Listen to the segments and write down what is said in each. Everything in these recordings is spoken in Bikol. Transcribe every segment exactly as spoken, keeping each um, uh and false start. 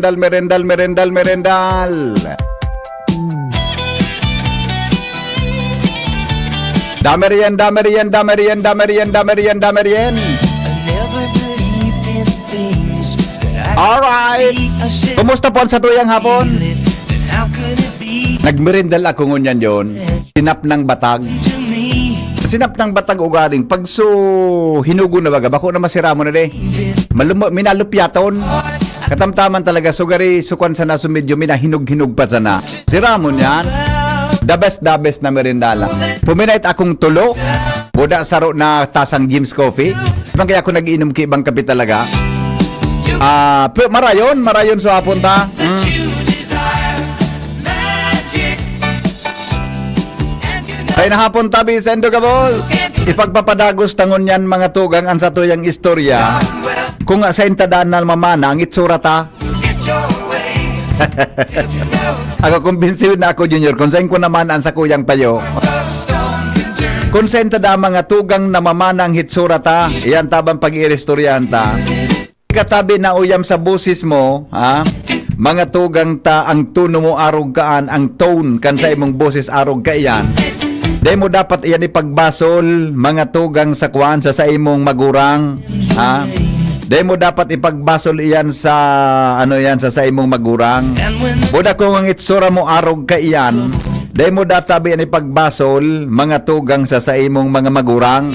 merendal, merendal, merendal, merendal. Damer yan, damer yan, damer yan, damer yan, damer yan, damer yan. Alright. Kumusta po ang satuyang hapon? Nagmerendal ako ngunyan yon. Sinap ng batag. Sinap ng batag ugaling. Pag so, hinugo na baga, bako na masira mo na de. Malum-, minalupyaton. Katamtaman talaga, so gari, so kwan sana, so medyo minahinog-hinog pa sana. Si Ramon yan, the best, the best na merendala. Puminait akong tulo, buda saro na tasang Jim's Coffee. Ibang kaya ako nag-iinom ki ibang kape talaga. Ah, pero marayon, marayon so hapon ta. Mm. Ay, nahapon tabi sa Indo Gabos. Ipagpapadagos tangon yan, mga tugang, ang satuyang istorya. Kung nga sa intadan na mamana, ang itsura ta. Ako, kumbinsido na ako, Junior, kung saan ko naman ang sakuyang payo. Kung saan ta da mga tugang na mamana ang hitsura ta, iyan tabang pag-iiristoryahan ta. Katabi na uyam sa boses mo, ha? Mga tugang ta, ang tono mo arog kaan, ang tone kan sa imong boses arog kaiyan. Dai mo dapat iyan ipagbasol, mga tugang sa kwan, sa, sa imong magurang, ha? Dai mo dapat ipagbasol iyan sa, ano yan, sa, sa imong magurang. Buda kung ang itsura mo arog kaiyan, dai mo dapat iyan ipagbasol, mga tugang sa, sa imong mga magurang.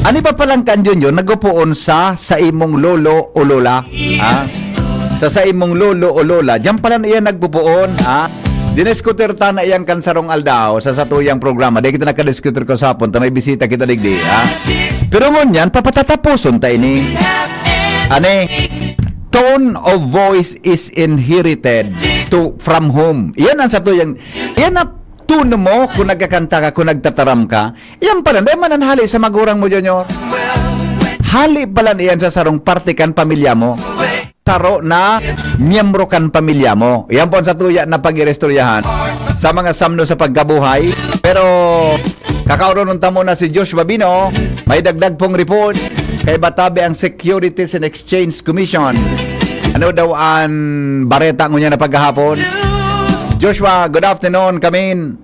Ano pa palang kan Junior, nagupoon sa, sa imong lolo o lola? Ha? Sa, sa imong lolo o lola, diyan pala na iyan nagpupoon, ha? Diniskutir ta na iyan kan sarong aldaw sa satuyang programa. Di kita nakadiskutir ko sa hapon, ta may bisita kita digdi, ha? Pero ngunyan, papatatapuson ta ini. Ani, tone of voice is inherited to, from whom? Iyan ang satuyang, iyan ang tono mo kung nagkakanta ka, kung nagtataram ka. Iyan pala, dai man ang hali sa magurang mo, Junior. Hali pala iyan sa sarong parte kan pamilya mo. Saro na miyembro kan pamilya mo. Iyan po ang satuya na pag-iristoryahan sa mga samno sa pagkabuhay. Pero kakaoronon ta muna si Josh Babino. May dagdag pong report kay batabi ang Securities and Exchange Commission. Ano daw ang bareta ngunyan na paghahapon? Joshua, good afternoon, kamin.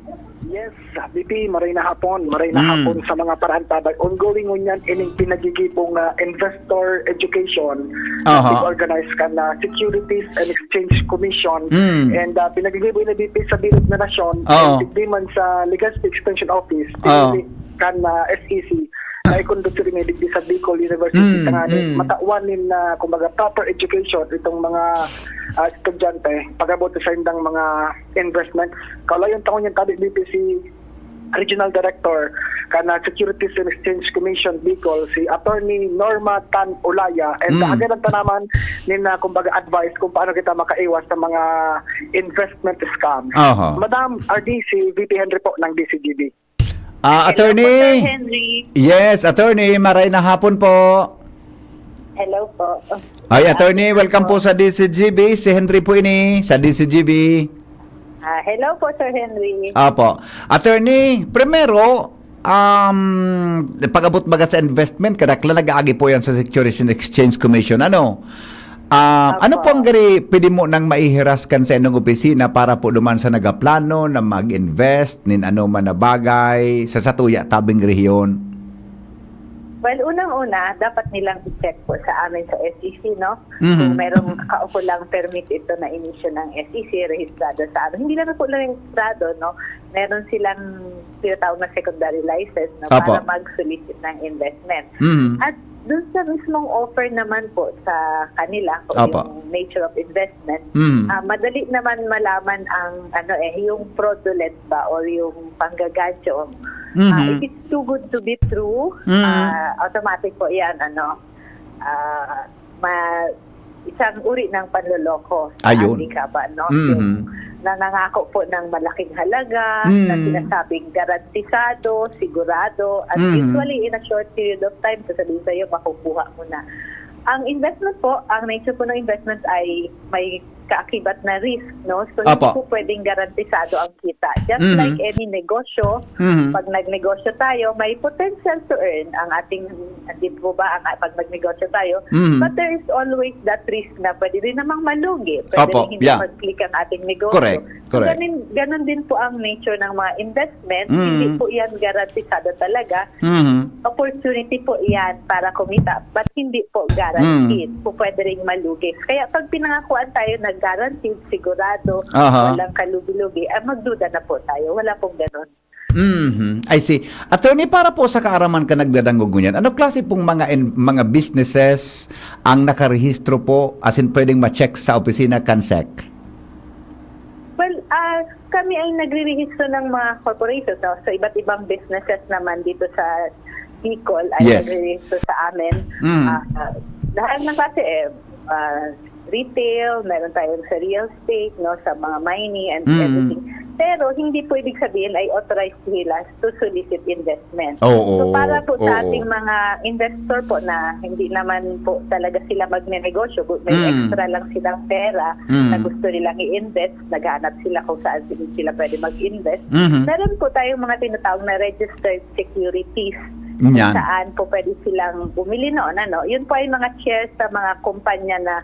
Yes, B P, maray na hapon. Maray na Mm. hapon sa mga parahan tabay. Ongoing ngunyan ining pinagigibong ah, investor education Aha. na organize kan na Securities and Exchange Commission. Mm. And uh, pinagigibo na B P sa bilog na nasyon. Oo. And digdi man sa Legazpi Extension Office, Oo. pinili kan na S E C na i-conduct rin digdi sa Bicol University Mm, tanganing mm. matawan nin na kumbaga proper education itong mga ah, estudyante pag-abot sa indang mga investment. Kaulayon ta ngunyan tabi B P C Regional Director kan ah, Securities and Exchange Commission Bicol, si Attorney Norma Tan Olaya, and Mm. mm. Agaran ta naman nin ah, kumbaga advice kung paano kita makaiwas sa mga investment scam. Aha. Madam R D C, V P Henry po ng D C G B. Ah, Hello po, Sir attorney. Henry. Yes, attorney, maray na hapon po. Hello po. Ay, attorney, welcome po sa D C G B. Si Henry po ini sa D C G B. Ah, hello po, Sir Henry. Apo. Attorney, primero, um, pag-abot baga sa investment, kadaklan nag-aagi po yan sa Securities and Exchange Commission. Ano? Ah, Apo. Ano po ang gari pwede mo nang maihiras kan sa inyong opisina para po duman sa nagaplano na mag-invest nin ano man na bagay sa satuya tabing rehiyon? Well, unang-una, dapat nilang i-check po sa amin sa S E C, no? Mhm. Kung merong kaukulang permit ito na inisyu ng S E C, rehistrado sa amin. Hindi lang po rehistrado, no? Meron silang tinatawag na secondary license, no? Apo. Para mag-solicit ng investment. Mhm. At Dun sa mismong offer naman po sa kanila, kung Opo. yung nature of investment, Mm. ah, madali naman malaman ang, ano eh, yung fraudulent ba or yung panggagancho. Ah, Mhm. if it's too good to be true, Mm. ah, automatic po yan, ano, ah, ma-, isang uri ng panloloko. Ayun. Ang ika ba, no? Mhm. Yung nangangako po ng malaking halaga, na Mm. sinasabing garantisado, sigurado, at Mhm. usually in a short period of time, sasabihin sa'yo, makukuha mo na. Ang investment po, ang nature po ng investment ay may kaakibat na risk, no? So, hindi Opo. po pwedeng garantisado ang kita. Just Mhm. like any negosyo, Mhm. pag nagnegosyo tayo, may potential to earn ang ating, di po ba, ang, pag nagnegosyo tayo, Mhm. but there is always that risk na pwede rin namang malugi, pwede Opo, rin hindi yeah. mag-click ang ating negosyo. Correct, So, correct. ganun, ganun din po ang nature ng mga investment. Mm. Hindi po yan garantisado talaga. Mhm. Opportunity po iyan para kumita, but hindi po guaranteed. Mm. Po pwede ring malugi. Kaya pag pinangakuan tayo na guaranteed, sigurado, Aha. walang kalugi-lugi, ah, magduda na po tayo. Wala pong ganun. Mhm. I see. Attorney, para po sa kaaraman ka nagdadangog ngunyan, ano klase pong mga en-, mga businesses ang nakarehistro po, as in pwedeng ma-check sa opisina, CanSEC? Well, ah, kami ay nagre-rehistro ng mga corporations, no? So, iba't ibang businesses naman dito sa Bicol ay Yes. nagre-rehistro sa amin. Mm. Ah, ah, lahat ng klase, eh, ah, retail, meron tayong sa real estate, no, sa mga mining and Mm. everything. Pero hindi po ibig sabihin ay authorized sila to solicit investment. Oo, So, para po sa oo. ating mga investor po na hindi naman po talaga sila magnenegosyo, bu-, may Mm. extra lang silang pera Mm. na gusto nilang i-invest, naghahanap sila kung saan sila pwede mag-invest. Mhm. Meron po tayong mga tinatawag na registered securities. Yan. Kung saan po pwede silang bumili noon, ano. Yun po ay mga shares sa mga kumpanya na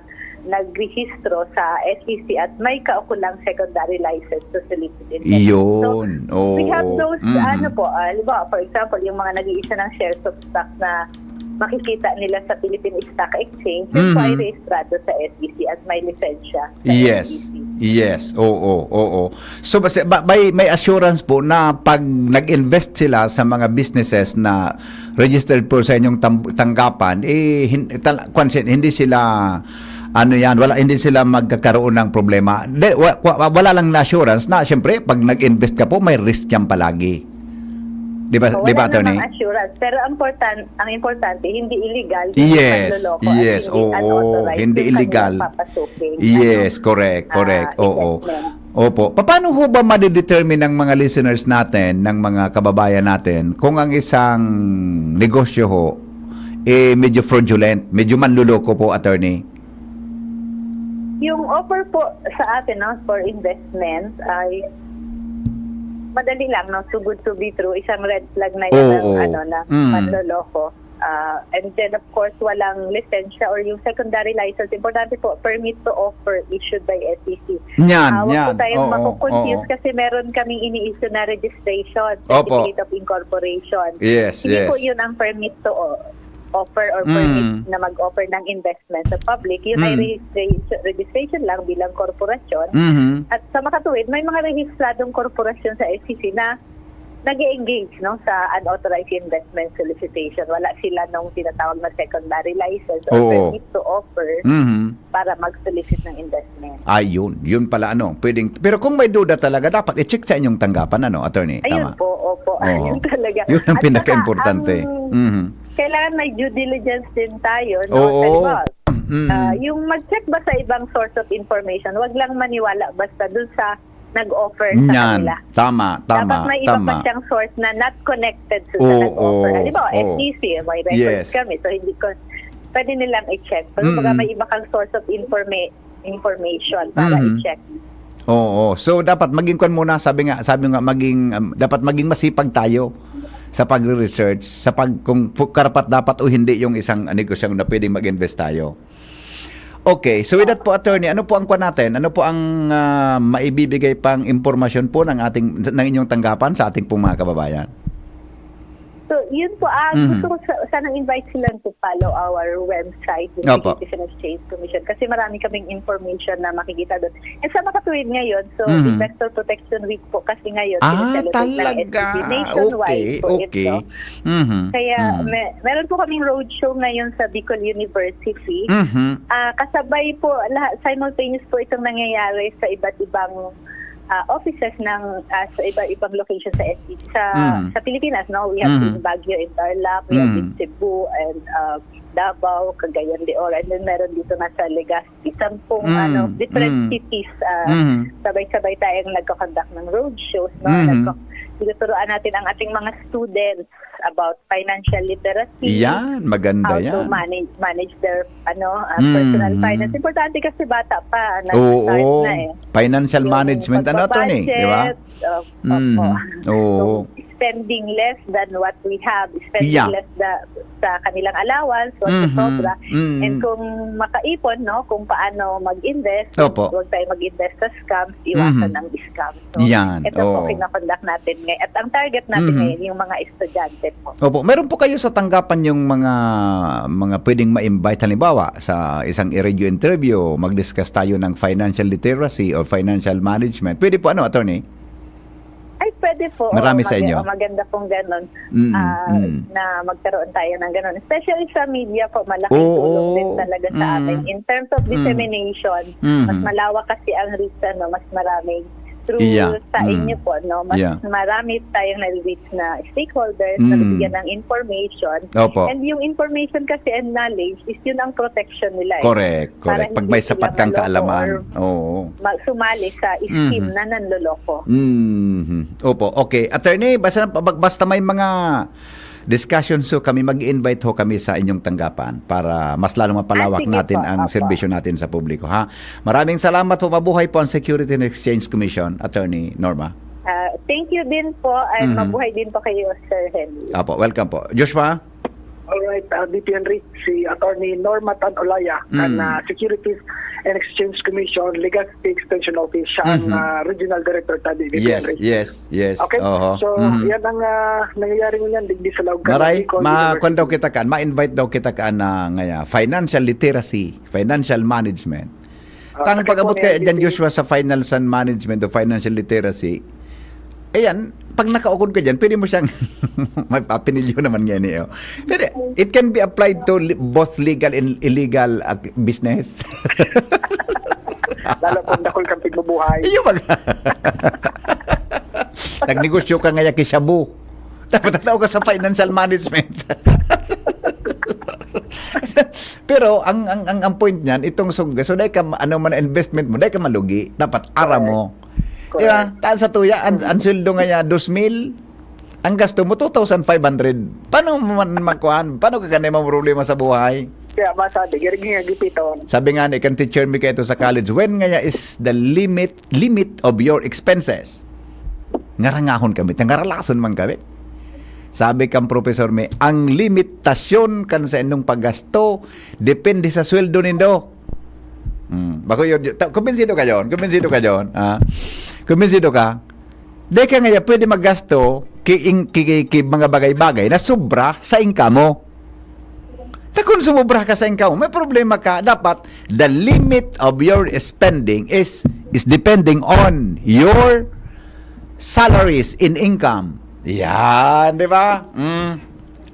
nagrehistro sa S E C at may kaukulang secondary license to solicit investment. So, Yun. we have Oo. those, Mhm. ano po, ah, halimbawa, for example, yung mga nag-i-issue ng shares of stock na makikita nila sa Philippine Stock Exchange, yun po ay Mhm. rehistrado sa S E C at may lisensya sa Yes. S E C. Yes. Oo, oo. So, basta, ba-, may, may assurance po na pag nag-invest sila sa mga businesses na registered po sa inyong tam-, tanggapan, eh, hin-, tal-, kwan si-, hindi sila, ano yan, wala, hindi sila magkakaroon ng problema. De, wa-, wa-, wala lang na assurance na, siyempre, pag nag-invest ka po, may risk yan palagi. Di ba, So, di ba, wala attorney? namang assurance. Pero ang important, ang importante, hindi illegal, hindi Yes, panloloko, at yes, hindi oo, unauthorized hindi yung illegal. kanilang papasukin. Ano? Yes, correct, Ah, correct. Oo. investment. Opo. Paano ho ba madedetermine ng mga listeners natin, ng mga kababayan natin, kung ang isang negosyo ho, eh, medyo fraudulent, medyo manloloko po, attorney? Yung offer po sa atin, no, for investment ay madali lang, no, too good to be true. Isang red flag na yan ng, Oo. ano, na Mm. panloloko. Ah, and then, of course, walang lisensya or yung secondary license. Importante po, permit to offer issued by S E C. Yan, Ah, wag po yan. tayong Oo, makukonfuse oo. kasi meron kaming ini-issue na registration, Opo. Certificate of Incorporation. Yes, Hindi po yes. yun ang permit to o-, offer or permit Mm. na mag-offer ng investment sa public. Yun ay Mm. registration, registration lang bilang korporasyon. Mhm. At sa makatuwid, may mga rehistradong korporasyon sa S E C na nag-e-engage, no, sa unauthorized investment solicitation. Wala sila nung tinatawag na secondary license or Oo. permit to offer Mhm. para mag-solicit ng investment. Ayun, yun pala, ano, pwedeng, pero kung may duda talaga, dapat i-check sa inyong tanggapan, ano, attorney? Ayun Tama? po, opo. Oo. Ayun talaga. Yun ang At saka, pinaka-importante. ang Mhm. kailangan may due diligence din tayo, no? Oo. Halimbawa, Mm. ah, yung mag-check ba sa ibang source of information, wag lang maniwala basta dun sa nag-offer sa Yan. kanila. Tama, tama, Dapat may iba pa tama. siyang source na not connected to sa Oo, nag-offer. Halimbawa, oo. S E C, may records Yes. kami, so hindi ko, pwede nilang i-check. Pero baga Mm. may iba kang source of informa-, information para Mm. i-check. Oo. So, dapat maging kwan muna, sabi nga, sabi nga, maging, um, dapat maging masipag tayo sa pagre-research, sa pag-, kung pu-, karapat-dapat o hindi yung isang negosyong na pwedeng mag-invest tayo. Okay. So, with that po, attorney, ano po ang kwan natin? Ano po ang, ah, maibibigay pang impormasyon po ng ating, ng inyong tanggapan sa ating pong mga kababayan? So, yun po, ah, Mhm. gusto ko sa, sanang invite silang to follow our website, yung Opo. Philippine Exchange Commission, kasi marami kaming information na makikita doon. And sa makatuwid ngayon, so, Mhm. Investor Protection Week po kasi ngayon, Ah, sineselebrate ng talaga. S P P nationwide Okay, po okay. ito. Mhm. Kaya Mhm. me-, meron po kaming roadshow ngayon sa Bicol University. Mhm. Ah, kasabay po, lahat, simultaneous po itong nangyayari sa iba't ibang, ah, offices ng, ah, sa iba't ibang location sa S P P, sa, Mhm. sa Pilipinas, no? We have Mhm. in Baguio, in Tarlac, we have in Mhm. Cebu, and, ah, Davao, Cagayan de Oro, and then meron dito na sa Legazpi, sampung, Mm, ano, different mm. cities, ah, Mm. sabay-sabay tayong nagko-conduct ng roadshows, no? Mhm. Nagko-, tinuturuan natin ang ating mga students about financial literacy, Yan, maganda how to yan. manage, manage their, ano, ah, Mm. personal finance. Importante kasi bata pa, Oo. nag-start na eh. Financial Yung management, ano, attorney? Di ba? pagba-budget, uh, Mm. opo. Oo. Yung spending less than what we have, spending Yeah. less tha-, sa kanilang allowance, Mhm. whatsoever. Mm. And kung makaipon, no, kung paano mag-invest, Opo. huwag tayo mag-invest sa scams, iwasan Mhm. ang scam. So, Yan, ito po, oo. kinokonduct natin ngay-, at ang target natin Mhm. ngayon, yung mga estudyante po. Opo, meron po kayo sa tanggapan yung mga, mga pwedeng ma-invite, halimbawa, sa isang radio interview, mag-discuss tayo ng financial literacy or financial management. Pwede po, ano, attorney? Ay, pwede po. Marami Oo, sa mag-, inyo? oh, maganda pong ganun. Mm, Ah, mm. na magkaroon tayo ng ganun. Especially sa media po, malaking Oo. tulong din talaga sa Mm. amin. In terms of Mm. dissemination, Mhm. mas malawak kasi ang reach, ano, mas maraming through Yeah. sa Mm. inyo po, no? Mas Yeah. marami tayong nare-reach na stakeholders na Mm. bibigyan ng information. Opo. And yung information kasi and knowledge is yun ang protection nila eh. Correct, Para correct. Pag hindi may sila sapat kang maloko kaalaman. or Oo. ma-, sumali sa scheme Mhm. na nanloloko. Mhm. Opo. Okay. Attorney, basta, basta may mga discussion, so kami, mag-invite ho kami sa inyong tanggapan para mas lalong mapalawak Ah, sige natin po. ang Opo. serbisyo natin sa publiko, ha? Maraming salamat po. Mabuhay po ang Security and Exchange Commission, Attorney Norma. Ah, thank you din po, and Mhm. mabuhay din po kayo, Sir Henry. Apo, welcome po. Joshua? Alright, ah, D P Henry, si Attorney Norma Tan Olaya, kan, Mm. ah, Securities and Exchange Commission, Legazpi Extension Office, siya ang, Mhm. ah, Regional Director ta, D P Yes, Henry. yes, yes. Okay? Oho. So, Mhm. yan ang, ah, nangyayari ngunyan, digdi sa Laog kan Maray, Bicol ma-, University. kwan daw kita kan, ma-invite daw kita kan na ngaya, financial literacy, financial management. Ah, Tang kasi pag-abot po kaya yan, dyan, D P Joshua, sa finance and management o financial literacy, ayan, pag nakaukod ka dyan, pwede mo siyang, may papinilyo naman nga niyo. Pero it can be applied to li-, both legal and illegal ac-, business. Lalo kung dakul kang pigbubuhay. Iyo, mag-, nagnegosyo ka ngaya ki shabu. Dapat tataw ka sa financial management. Pero ang, ang, ang, ang point niyan, itong sug-, so dai ka ma-, ano man ang investment mo, dai ka malugi. Dapat aram mo. Correct. Di ba? Taan sa tuya, ang, ang sweldo ngaya, dos mil, ang gasto mo, two thousand five hundred. Paano mo man makuhaan? Paano ka ganay mamroblema sa buhay? Kaya masabi, giriging nga gipiton. Sabi nga ni kan teacher mi kaito sa college, "When ngaya is the limit, limit of your expenses?" Ngarangahon kami, ta ngaralason man kami. Sabi kan professor mi, "Ang limitasyon kan sa inyong paggasto, depende sa sweldo nindo." Hmm, bako yun, ta-, kumbinsido ka yun, kumbinsido ka yun, ha? Kumbinsido ka? Di ka ngaya pwede maggasto ki, ing-, ki, ki, ki mga bagay-bagay na sobra sa income mo. Ta kun sumobra ka sa income mo, may problema ka. Dapat, the limit of your spending is, is depending on your salaries in income. Yan, di ba? Mm.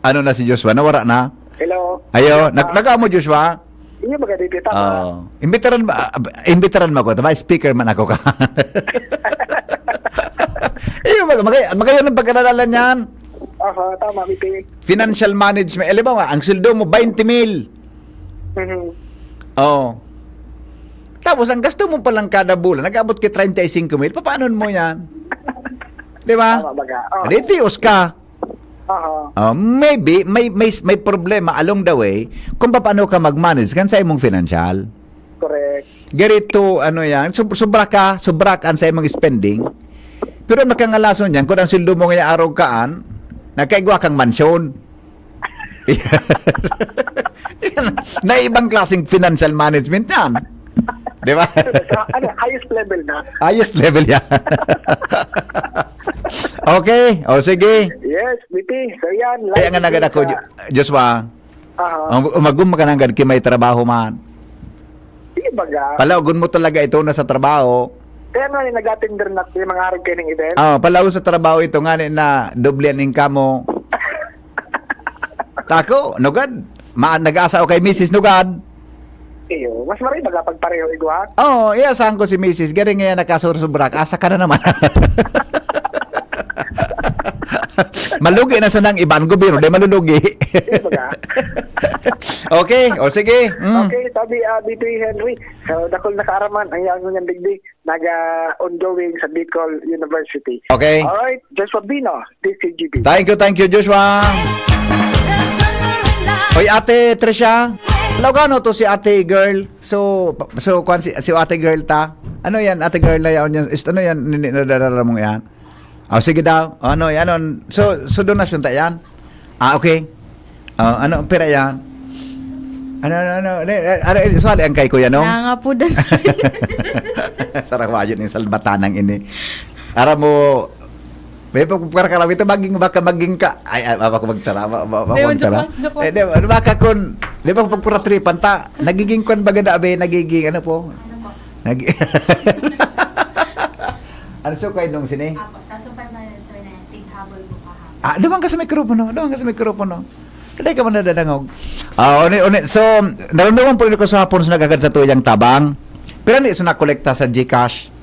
Ano na si Joshua? Nawara na? Hello. Ayo, Hello, nag-, pa. Nag-amo, Joshua? Iyo, maganda yung tama. Oo. Imbitaran ma-, ah, imbitaran mo ako. Tama, speaker man ako ka. Iyo, mag-, magay-, magayon ang pagkadalalan niyan. Aha, tama, Miti. Financial management. Alam mo nga, ang sweldo mo, twenty mil. Mhm. Oo. Tapos, ang gasto mo palang kada bulan, nag-abot kay treinta y cinco mil. Papaano mo yan? Di ba? Tama, baga. Oo. Di, tios ka. Aha. Ah, maybe, may, may, may problema along the way kung paano ka mag-manage kan sa imong financial. Correct. Ganito, ano yan, sub-, sobra ka, sobra ka sa imong spending. Pero makangalason yan, kung ang sweldo mo ngaya araw kaan, nagkaigwa kang mansyon. Yan, na ibang klaseng financial management yan. Di ba? Ano, highest level na. Highest level yan. Okay, o sige. Yes, Miti. So, Kaya nga nagad ako, Jo-, Joshua. Aha. Ang, umagom ka nanggad ki may trabaho man. Sige baga. Palaogon mo talaga ito na sa trabaho. Kaya nga, nag-attender na yung mga harag kayo ng event. Ah, palaog sa trabaho ito nga ni na doble ang income mo. Tako, nugad. Ma, nag-asa o kay misis, nugad. Iyo, mas maray baga pag pareho igwa. Oo, iya, saan ko si misis? Garing ngayon nakasursubra. Asa ka na naman? Malugi na sanang iban, gobyerno, di malulugi. Sige baga. Okay, o sige. Mm. Okay, sabi, ah, B P Henry, so, dakul na kaaraman, ang yaon niyang digdi, naga-ongoing sa Bicol University. Okay. Alright, Joshua Bino, D C G B. Thank you, thank you, Joshua. Oy, Ate Trisha, lawgano to si Ate Girl. So, so, kwan si, si Ate Girl ta. Ano yan, Ate Girl na yan? Is, ano yan, nini-, nadadala mong yan? Oh, sige daw. Ano, ano? So, so donasyon ta yan? Ah, okay. Oh, ano, pira yan? Ano, ano, ano? Ano, ano, ano, sali ang kay Kuya Nongs? Nangangapudan. Sarawayon yung salbatanang ini. Aram mo, may pagpapakaraw ito, maging, baka maging ka, ay, ay, baka magtara, ba, ba, baka Hindi, magtara. Joke lang, joke lang. Eh, di ba, baka kun, di ba, pagpuratripan ta, nagiging kwan baga na, abe, nagiging, ano po? Nag-, ano so kayo nung sini? Apo, kaso five hundred, sir, na tighabol po kahapon. Ah, duman ka sa mikropono, duman ka sa mikropono. Dai ka man nadadangog. Ah, uni, uni, so, naramdaman po nito sa hapon sa nagagad sa tuyang tabang. Pero hindi, so nakolekta sa GCash.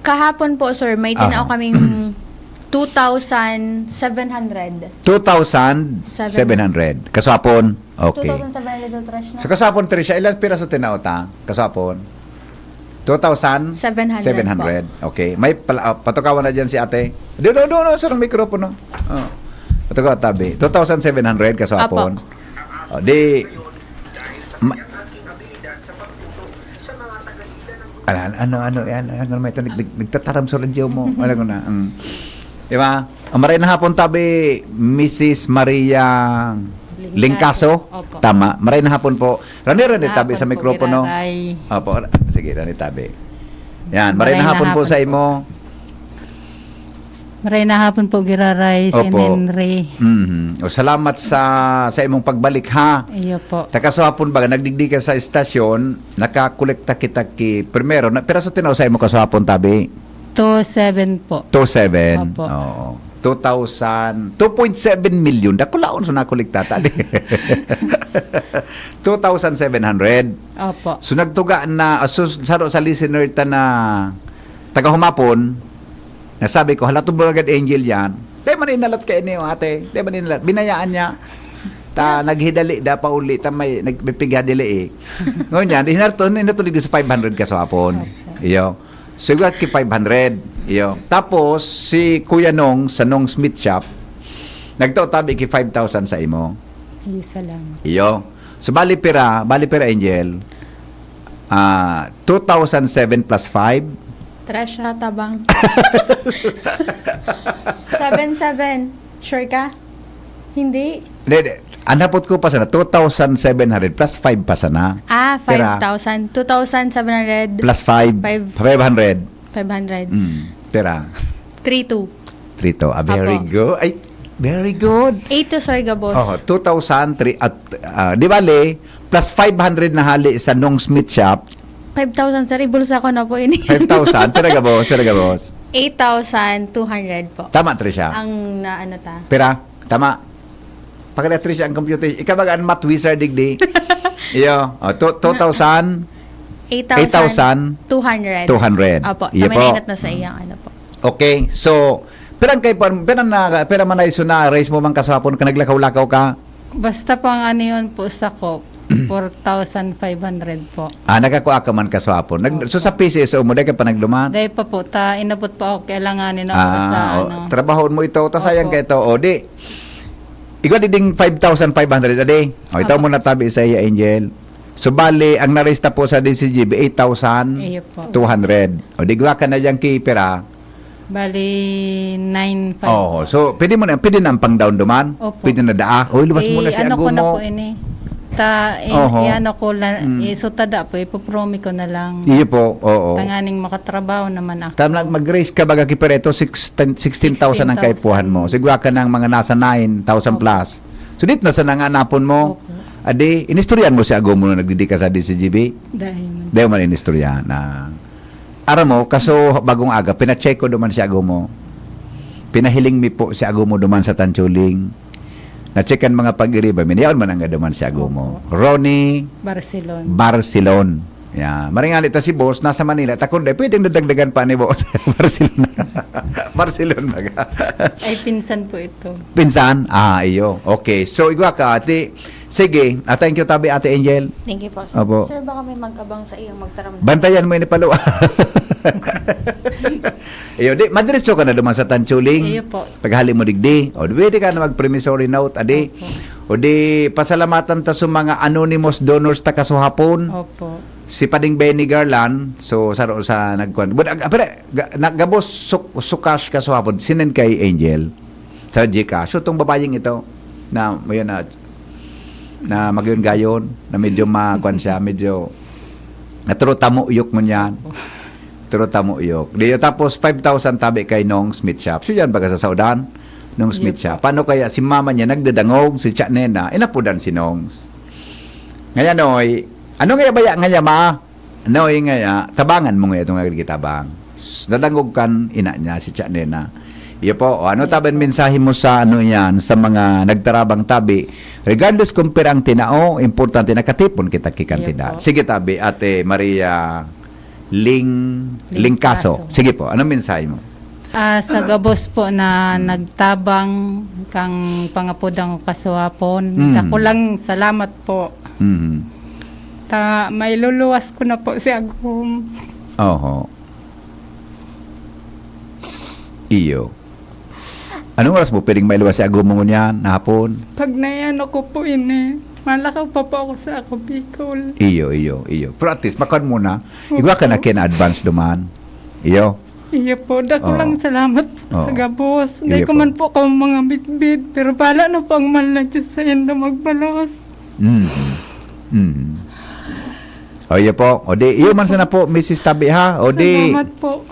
Kahapon po, sir, may tinao Aha. kaming two thousand seven hundred. Two thousand seven hundred. Kasapon? Okay. Two thousand seven hundred na trash na. Sa kasapon, Trisha, ilang piraso tinao ta? Kasapon? Two thousand? Seven hundred po. Seven hundred. Okay. May pala, ah, patukawan na dyan si ate. Do, do, do, do, sa mikropono. Oh. Patukaw, tabi. Two thousand seven hundred kasapon. Apo. Oh, di, ma-, ano, ano, ano, yan, ano, may nag-, nag-, nagtataram sa radyo mo. Alam ko na. Mm. Di ba? Ang maray na hapon, tabi, Missus Maria Lingkaso. Lingkaso. Opo. Tama. Maray na hapon po. Rani, rani, tabi sa mikropono. Giraray. Opo. Ra-, sige, rani, tabi. Yan. Maray na hapon po sa imo. Maray na hapon po, Giraray, si Opo. Henry. Mhm. O, salamat sa, sa imong pagbalik, ha? Iyo po. Ta kaswapon baga, nagdigdi ka sa estasyon, nakakolekta kita ki, primero, na, piraso tinaw sa imo kaswapon, tabi? Two seven po. Two seven? Opo. Oo. Two thousand, two point seven million. Dakulaon sa nakolekta ta. Two thousand seven hundred. Opo. So, nagtuga na, ah, so, saro sa listener ta na taga-humapon, nasabi ko, "Hala, tubod agad angel yan." Di man inalat kayo niyo, ate. Di man inalat. Binayaan niya. Ta, naghidali, da, pauli, ta may, nag-, may pighadili eh. Ngunyan, hinarto, hinatulig sa five hundred kaswapon. Opo. Iyo. Sugat ki five hundred. Iyo. Tapos, si Kuya Nong, sa Nong Smith Shop, nagtao tabi ki five thousand sa imo. Ay, salamat. Iyo. So, bali pira, bali pira, Angel? Ah, two thousand seven plus five. Tara siya, tabang. Seven seven. Sure ka? Hindi. Hindi, hindi. Ang napot ko pa sana, two thousand seven hundred plus five pa sana. Ah, Pira? Five thousand. Two thousand seven hundred. Plus five. Five. Five hundred. Five hundred. Mm. Pira? Three two. Three two. Ah, very Apo. good. Ay, very good. Eight two, sir, gabos. Oh, two thousand three at, ah, di bale, plus five hundred na hali sa Nong Smith Shop. Five thousand, sir. Ibulsa ko na po ini. Five thousand. Pira gabos? Pira gabos? Eight thousand two hundred po. Tama, Trisha. Ang na ano ta. Pira? Tama. Pagka Trisha ang computer. Ikaw ba ang math wizard, digdi? Iyo. Oh, two, two thousand? Eight thousand two hundred. Two hundred. Opo. Iyo po. Tama na ingat na sa iyang ano po. Okay. So, pirang kay, pirang na, pirang manay so na raise mo man kasapon ka, naglakaw-lakaw ka? Basta pang ano yun po sa ko, four thousand five hundred po. Ah, nagkakua ka man kaswapon. Nag-, Opo. so sa P C S O mo, dahil ka pa nagduman? Dahil pa po, ta, inabot pa ako kailanganin ako Ah, sa o, ano. trabahon mo ito, ta sayang Opo. ka ito. O di, igwa di ding five thousand five hundred, adi? O, ito Opo. mo natabi sa iya, Angel. So, bali, ang narista po sa D C G B, eight thousand two hundred. Iyo po. O di, igwa ka na dyan, kipira? Bali, nine five Oo, po. so, pwede mo na, pwede na ang pang-down duman? Opo. Pwede na daa? Uy, luwas Eh, muna si ano ko na Agumo. po ini? Ta, in, Oho. iano ko la, Mm. eh, so tada po, ipopromi ko na lang. Iyo po, oo. Tanganing makatrabaho naman ako. Tama, mag-raise ka baga ki Pareto, sixteen, sixteen thousand ang kaipuhan mo. Sixteen thousand. Sigwa ka ng mga nasa nine thousand Opo. plus. So, dit na sa nanganapon mo. Opo. Adi, inistoryahan mo si Agomo na nagdidi ka sa D C G B? Dahil man. Dahil man inistoryahan na. Aram mo, kaso bagong aga, pina-check ko duman si Agomo. Pinahiling mi po si Agomo duman sa Tanchuling. Na-check an mga pag-iriba, minayaon man ang duman si Agomo. Opo. Ronnie Barcelon. Barcelon. Yeah. Maring ali ta si boss, nasa Manila. Takon dai, pwedeng nadagdagan pa ni boss. Barcelon. Barcelon baga. Ay, pinsan po ito. Pinsan? Ah, iyo. Okay. So, igwa ka, ati. Sige. Ah, thank you, tabi, Ate Angel. Thank you po, sir. Opo. Sir, baka may mag-abang sa iyong magtaram. Bantayan mo ini palo. Iyo, di, madiretso ka na duman sa Tanchuling. Iyo po. Paghali mo digdi. O, pwede ka na mag-promissory note, adi. Opo. O di, pasalamatan ta sa mga anonymous donors ta kasuhapon. Opo. Si Pading Benny Garland, so, saro sa nagkuhan. But, ag-, pero, ga-, nagabos suk-, sukash kasuhapon, sinend kay Angel. Sa GCash. So, itong babayeng ito, na, yun na, na magyon-gayon, na medyo ma-, kuwan siya, medyo naturo tamuyok ngunyan. Turo tamuyok. Di, tapos, five thousand tabi kay Nong Smith Shop. So, yan, baga sa Saudan, Nong Smith Iyo Shop. po. Paano kaya si mama niya nagdadangog, si Cha Nena, inapodan si Nongs. Ngayon, oy, ano nga baya nga niya, ma? Noy nga ya, tabangan mo nga itong nagkitabang. S-, nadangog kan ina niya, si Cha Nena. Iyo po, o ano Iyo tabi ang po. mensahe mo sa ano yan, sa mga nagtarabang tabi? Regardless kung pira ang tinao, importante nakatipon kita ki Iyo kantidad. po. Sige tabi, Ate Maria Ling-, Lingkaso. Lingkaso. Sige po, anong mensahe mo? Ah, sa gabos po na nagtabang kang pangapodang kasuhapon, Mm. dakulang salamat po. Mhm. Ta, mailuluwas ko na po si Agom. Oho. Iyo. Anong oras mo pwedeng mailuwas si Agom mo ngunyan, na hapon? Pag naiyan ako po ini, malakaw pa po ako sa ako, Bicol. Iyo, iyo, iyo. Pero at least, makan mo na. Igwa ka na Opo. kina-advance duman. Iyo. Iyo po, dakulang Oo. salamat po sa Oo. gabos. Iyo Dai ko po. man po ako mga bitbit, pero bala na po ang mahal na Diyos sa indo magbalos. Mhm. Mhm. O, iyo po. O di, iyo man sana po, Missus Tabi, ha? O di, Salamat po.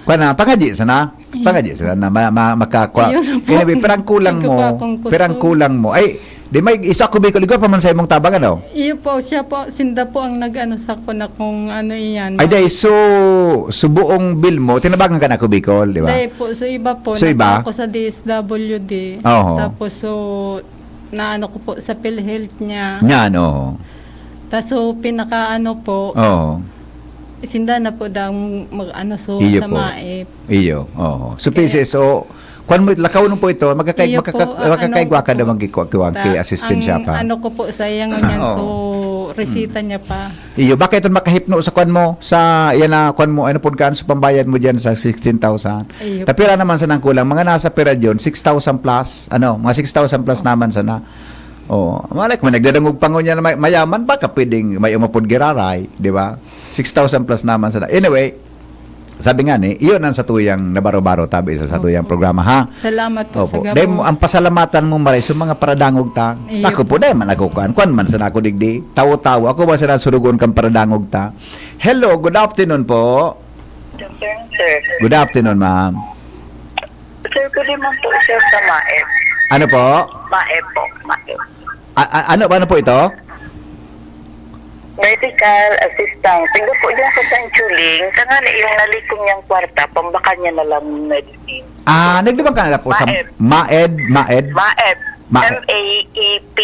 Kuwan na, pangadyi sana. Iyo. Pangadyi sana na ma-, ma-, makakwa. Iyo na po. Anyway, pirang kulang Ikaw mo, pa akong kusog. pirang kulang mo. Ay, di may isa ko Bicol, igwa pa man sa imong tabang, ano? Iyo po, siya po, sinda po ang nag-ano sa ko na kung ano iyan, Ay, ma- dai, so, so buong bill mo, tinabangan ka na ako Bicol, di ba? Dai po, so iba po, So, iba? nagpa ako sa D S W D. Oho. Tapos, so, naano ko po sa PhilHealth niya. Yan, oo. Tas, so, pinaka ano po, Oo. sinda na po daw mag-ano, so, Iyo sa po. MAIP. Iyo, oo. So, Kaya P C S O, kwan mo, lakaw nun po ito, magkakay-, Iyo magkaka-, po, ah, magkakaigwa ano ka po, na magkikwa-, kiwang ta-, kay assistant ang siya pa. ano ko po sa iya ngunyan, Oo. so, resita Mm. niya pa. Iyo, baka ito makahipno sa kwan mo, sa, yan na kwan mo, ano po ka, sa pambayad mo dyan sa sixteen thousand. Iyo po. Tapira naman sa nang kulang, mga nasa pira dyan, six thousand plus, ano, mga six thousand plus naman sana. Oo. Malay ko, may nagdadangog pa ngunyan na may-, mayaman, baka pwedeng may umapod giraray, di ba? Six thousand plus naman sana. Anyway, sabi nga ni, iyon ang satuyang nabaro-baro tabi sa satuyang Opo. programa, ha? Salamat po Opo. sa Dahil gabos. ang pasalamatan mo, Maray, sa mga paradangog ta. Iyo Ako po. po, dahil man ako kuan. Kuan man sana ako digdi. Tawo-tawo. Ako ba sana surugon kang paradangog ta? Hello, good afternoon po. Sir, sir. Good afternoon, ma'am. Sir, pwede man po, sir, sa MAIP. Ano po? MAIP po, MAIP. A-, a-, ano, ano po ito? Medical assistance. Tingnan po dyan sa Sanchuling. Tangan yung nalikom niyang kwarta, pambakal niya na lang medicine. Ah, nagdumang ka na po sa MAIP. MAED, MAED? MAEP. MAEP. M A E P.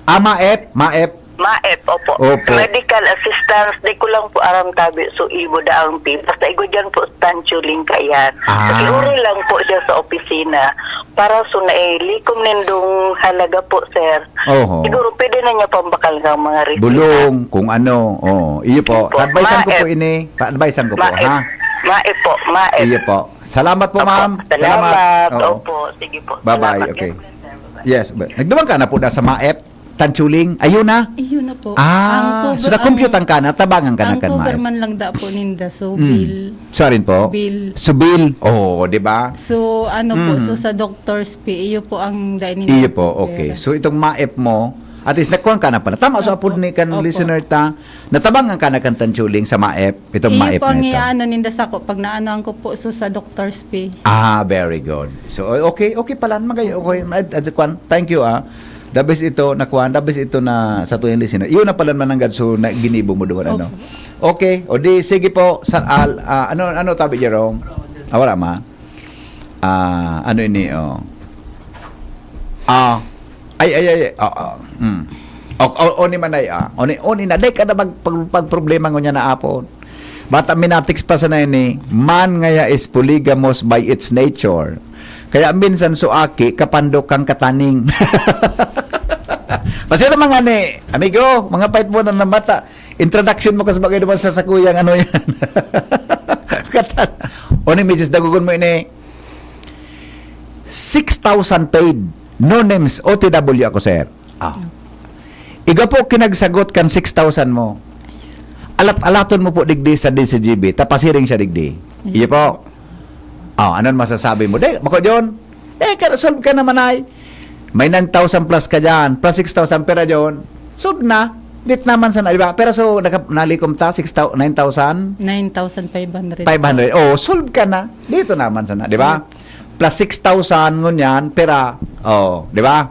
Ah, MAEP, MAEP. MAEP, opo. Opo. Medical assistance, di ko lang po aram tabi, so ibo daang P. Basta igo dyan po, Tanchuling, kayan. Ah. Pakiuri lang po siya sa opisina. Para so nailikom nindong halaga po, sir. Oho. Siguro pwede na niya pambakal ng mga resita. Bulong, kung ano. Oo. Iyo po. Iyo po. Advisean ko po MAEP. ini. Pa-advisean ko po, MAEP. ha? MAEP po, MAEP. Iyo po. Salamat po, Opo. ma'am. Salamat. Salamat. Oo. Opo. Sige po. Bye-bye. Salamat. Okay. God bless, sir. Bye-bye. Yes. Ba-, nagdumang ka na po na sa MAEP? Tanchuling? Ayun na? Ayun na po. Ah, Ang cover, so na-compute ang ang, ka na, tabangan ka na ang kan cover MAEP. man lang da po ninda, so Mm. bill. Sa rin po? Bill. So bill. Oo, di ba? So, ano po, Mm. so sa doctor's fee, iyo po ang dai ninda Iyo po, cover. okay. So itong MAEP mo, At least, nakuha ka na pala. Tama, so, Opo. apod ni kan Opo. listener ta, natabangan ka na kan Tanchuling sa MAEP, itong Iyo MAEP po ang na ito. iaano ninda sako pag naanoan ko po, so, sa doctor's fee. Ah, very good. So, okay, okay pala, magayon, okay. At, at, kwan, thank you, ah. The best ito, na kwan, the best ito na sa tuyang listener. Iyon na pala mananggad, so, na ginibo mo doon, ano? Opo. Okay, o di, sige po, sa, al, ah, ano, ano tabi, Jerome? Ah, wala ma? Ah, ano ini, oh? Ah, ay, ay, ay, ay, oo, mm. O, o, o ni manay, ah. O ni, o ni na, di ka na mag-, pag-, pagproblema ngunyan na apon. Bata minatiks pa sana ini, man ngaya is polygamous by its nature. Kaya minsan so aki, kapando kang kataning. Pasira mga ni, amigo, mga pait mo na namata. Introduction mo kasi bagay naman sa sakuyang ano yan. Katan-, o ni misis, dagogon mo ini, six thousand paid, no names, O T W ako, sir. Ah. Iga po kinagsagot kan six thousand mo. Alat-alaton mo po digdi sa D C G B, tapasiring siya digdi. Iyo po. Oh, anong masasabi mo? Di, bako John? Eh, ka, solve ka naman ay. May nine thousand plus ka dyan, plus six thousand pera dyan. Solve na. Dit naman sana, di ba? Pero so, naka, nalikom ta, six thousand, nine thousand? Nine thousand five hundred. Five hundred. Oh, solve ka na. Dito naman sana, di ba? Plus six thousand ngunyan, pera. Oh, di ba?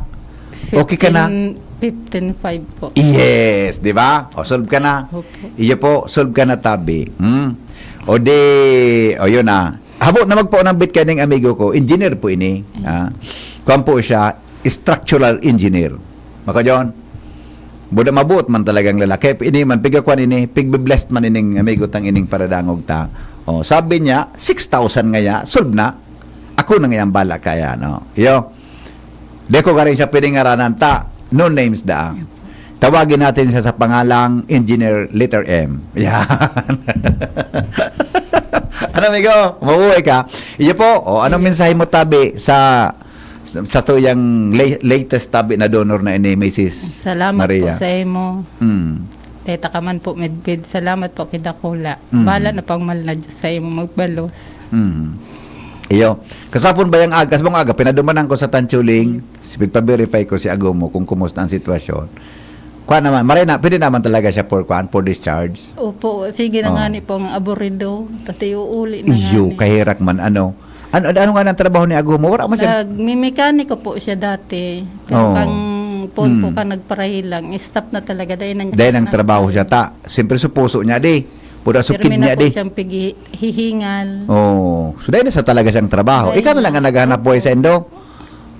Okay ka na? Fifteen, fifteen five po. Yes, di ba? O, solve ka na. Opo. Iyo po, solve ka na, tabi. Hmm? O di, o yun na. Habo na magpaunambit ka ning amigo ko, engineer po ini. Ah. Kuwan po siya, structural engineer. Maka John, buda mabuot man talagang lalaki. Ini man, pigakuan ini, pigbe-blessed man ining amigo tang ining paradangog ta. Oh, sabi niya, six thousand ngaya, solve na. Ako na ngayang bala kaya, no? Yo. Di ko garing siya piningaranan ta. No names da. Tawagin natin siya sa pangalang Engineer Letter M. Yan. Ano, amigo? Mabuhay ka? Iyo po. O, anong mensahe mo, tabi, sa, sa tuyang la-, latest tabi na donor na ini, Misis Salamat Maria? po sa imo. Mm. Teta ka man po, Medbed. Salamat po, kidakula. Mm. Bahala na pang mal na Diyos sa imo magbalos. Mm. Iyo. Kasapon ba yung aga? Kasabong aga, pinadumanan ko sa Tanchuling. Si, pagpa-verify ko si Agomo kung kumusta ang sitwasyon. Kuha naman, maray na, pwede naman talaga siya for, kuan, for discharge. Opo, sige na Oh. nga ni pong aburido. Tati uuli na nga Iyo, ni. kahirak man, ano. Ano, ano nga ng trabaho ni Agomo? Wala man siya. Nagmimekaniko po siya dati. Pero Oh. kang phone po Hmm. ka nagparahilang, stop na talaga. Dahil nang Dahil ang trabaho siya, ta. Siyempre, sa puso niya, di. Pura Pirmi sukid na niya, po di. siyang pighihingal. Oh. So, dahil na sa talaga siyang trabaho. Dahil Ikaw na lang ang na. naghahanap buhay sa Indo?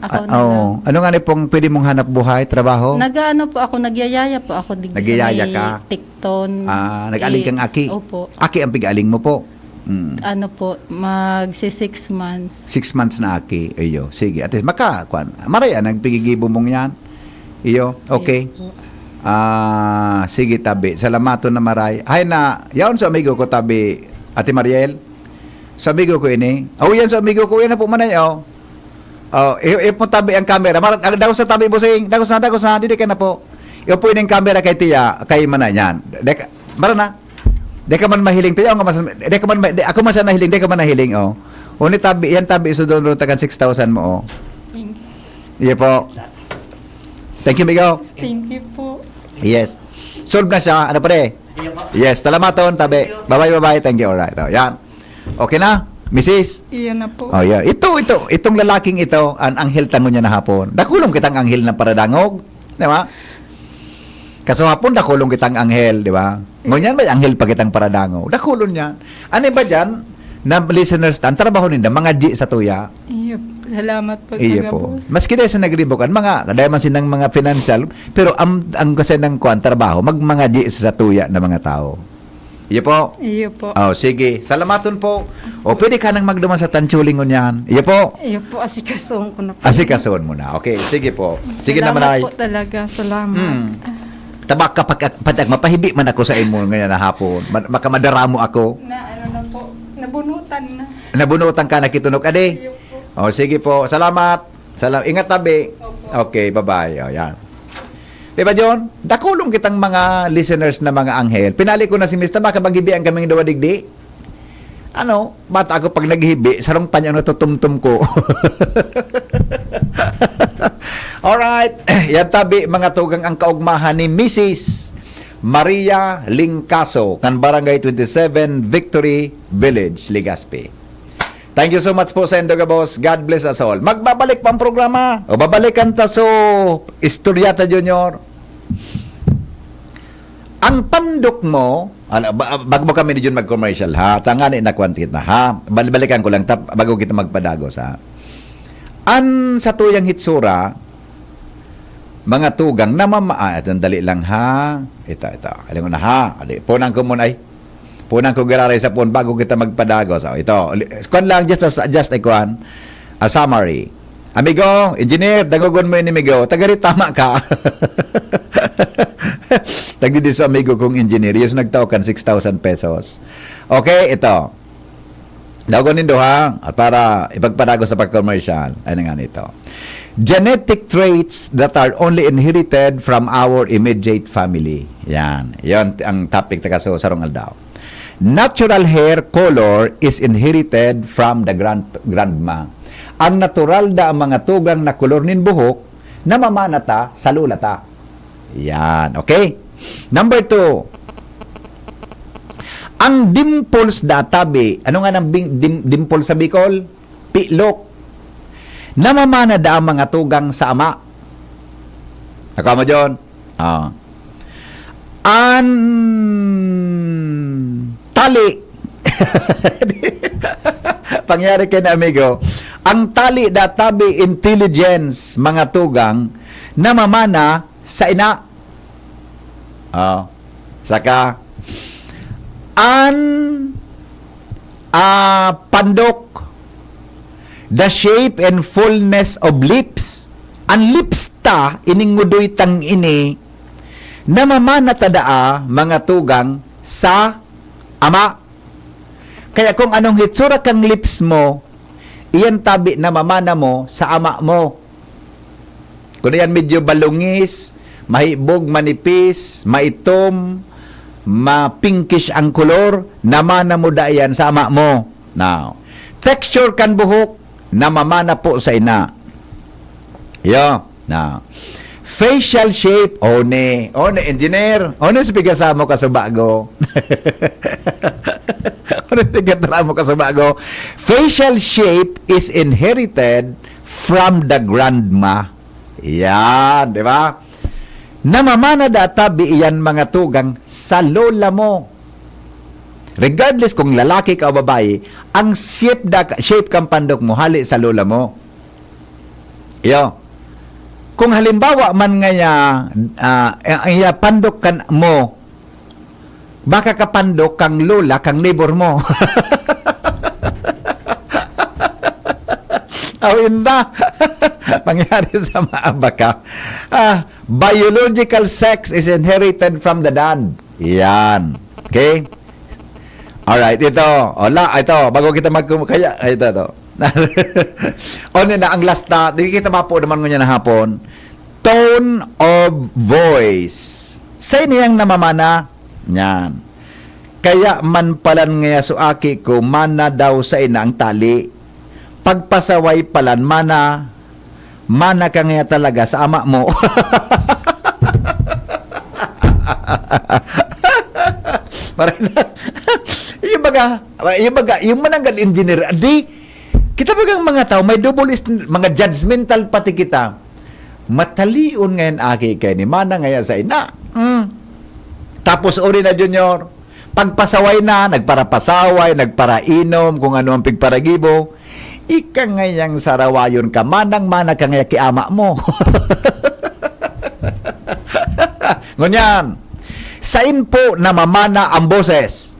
Ako Ah, na oh. lang. Ano nga ni pong pwede mong hanap buhay, trabaho? Nag-aano po ako, nagyayaya po ako digdi sa Nagyayaya may ka? Tikton. Ah, nag-aling Eh, kang aki? opo. Aki ang pig-aling mo po? Mm. Ano po, magsi six months. Six months na aki. Iyo, sige. At least, maka, kwan, maray, ah, nagpigigibo mong yan. Iyo, okay. Iyo po. Ah, sige, tabi. Salamaton na maray. Hay na, yaon sa amigo ko, tabi, Ate Mariel. Sa amigo ko ini. Oh, yan sa amigo ko. Yan na po, manay, oh. Oh, i-, i-, po tabi ang camera. Mar-, ang dagos na tabi, bossing. Dagos na, dagos na. Didi ka na po. Iyo po ining camera kay tiya, kay manay. Yan. Deka, mara na. Di ka man mahiling, tiya, nga mas, di ka man ma-, di, ako man siya nahiling, di ka man nahiling, oh. Uni tabi, yan tabi, so doon, tagan six thousand mo, oh. Thank you. Iya po. Thank you, Migo. Thank you po. Yes. Solve na siya. Ano pa rin? Yes, salamaton, tabi. Bye-bye, bye-bye. Thank you, alright. Oh, yan. Okay na, misis? Iyan na po. Oh, yeah. Ito, ito, itong lalaking ito, ang anghel tango niya na hapon. Dakulong kitang anghel ng paradangog. Di ba? Kaso hapon, dakulong kitang anghel, di ba? Ngunyan, may anghel pa kitang paradangog. Dakulon niya. Ano ba dyan? Na listeners, ang trabaho ninda, mga G sa tuya. Iyo, salamat po, Iyo taga po. boss. Maski dahil sa nagribukan, mga, dahil man silang mga financial, pero ang, ang kasi ng kuan, trabaho, mag mga G sa tuya na mga tao. Iyo po. Iyo po. Oh, sige. Salamaton po. O, pwede ka nang magduman sa Tanchuling ngunyan. Iyo po. Iyo po, asikasuon ko na po. Asikasuon mo na. Okay, sige po. Sige na, Salamat Maray. po talaga. Salamat. Hmm. Tabak ka pag, pag mapahibi man ako sa imo ngayon na hapon. Ma-, makamadara mo ako. Na ano na po, nabunutan na. Nabunutan ka, nakitunok, ade? Iyo po. O, sige po. Salamat. Salam-, ingat tabi. Opo. Okay, bye-bye. O, yan. Di ba, John? Dakulong kitang mga listeners na mga anghel. Pinali ko na si Mister, baka maghibian kaming duwa digdi. Ano, bata ako pag naghibi, sarong panyo na tutumtum ko. Alright, yan tabi, mga tugang, ang kaugmahan ni Missus Maria Lingkaso, kan Barangay twenty-seven, Victory Village, Legazpi. Thank you so much po sa indo gabos. God bless us all. Magbabalik pa ang programa. O, babalikan ta so istorya ta, Junior. Ang pandok mo, ala, ba-, bago kami ni Jun mag-commercial, ha? Tangani na kwan kita, ha? Bal-, balikan ko lang, tap-, bago kita magpadagos, ha? An sa tuyang hitsura, mga tugang na mama-, ah, ito, dali lang, ha? Ito, ito. Alam mo na, ha? Ali, punang ko muna, ay. Punang ko giraray sa phone bago kita magpadagos. Oh, ito. Li-, kwan lang, just as, just a kwan, a summary. Amigo, engineer, dangogon mo yun, amigo. Tagari, tama ka. Nagdidiso, amigo kong engineer. Yung nagtao kan six thousand pesos. Okay, ito. Dagon nindo, ha? At para ipagpadagos sa pagkomersyal. Ay na nga nito. Genetic traits that are only inherited from our immediate family. Yan. Yan ang topic ta kaso sarong aldaw. Natural hair color is inherited from the grand-, grandma. Ang natural da ang mga tugang na kolor nin buhok na mamana ta sa lola ta. Yan, okay? Number two, ang dimples da tabi. Ano nga nang bing-, dim-, dimples sa Bicol? Pilok. Namamana da ang mga tugang sa ama. Ako mo, John? Ah. An tali. Pangyari kay na, amigo. Ang tali da tabi intelligence, mga tugang, namamana sa ina. Ah. Saka, an, ah, pandok, the shape and fullness of lips. An lips ta, ining ngudoy tang ini, namamana ta daa, mga tugang, sa ama. Kaya kung anong hitsura kang lips mo, iyan tabi namamana mo sa ama mo. Kung yan medyo balungis, mahibog, manipis, maitom, ma-pinkish ang kolor, namana mo da yan sa ama mo. Now, texture kan buhok, namamana po sa ina. Yo, now, facial shape, o ni, o ni engineer, o ni sa pigasamo ka sa bago. O ni sa pigasamo ka sa bago. Facial shape is inherited from the grandma. Yan, di ba? Namamana da tabi iyan mga tugang sa lola mo. Regardless kung lalaki ka o babae, ang shape da, shape kang pandok mo, hali sa lola mo. Yo. Kung halimbawa man ngaya, ah, ang iya pandok kan mo, baka kapandok kang lola, kang neighbor mo. Aw, inda. Pangyari sa mga baka. Ah, biological sex is inherited from the dad. Yan. Okay? Alright, ito. Ola, ito. Bago kita mag-, kaya, ito, ito. O, ni na, ang last na, di kita mapo naman ngunyan na hapon. Tone of voice. Sa iniyang namamana, yan. Kaya man palan ngaya so aki ko, mana daw sa ina ang tali. Pagpasaway palan, mana, mana ka ngaya talaga sa ama mo. Maray na. Yung baga, yung baga, yung mananggal engineer, di, kita bagang mga tao, may double is, mga judgmental pati kita. Matalion ngayon aki kay ni mana ngaya sa ina. Mm. Tapos uri na, Junior, pagpasaway na, nagparapasaway, nagparainom, kung ano ang pigparagibo. Ika ngayang sarawayon ka, manang-mana ka ngaya ki ama mo. Ngunyan, sain po namamana ang boses?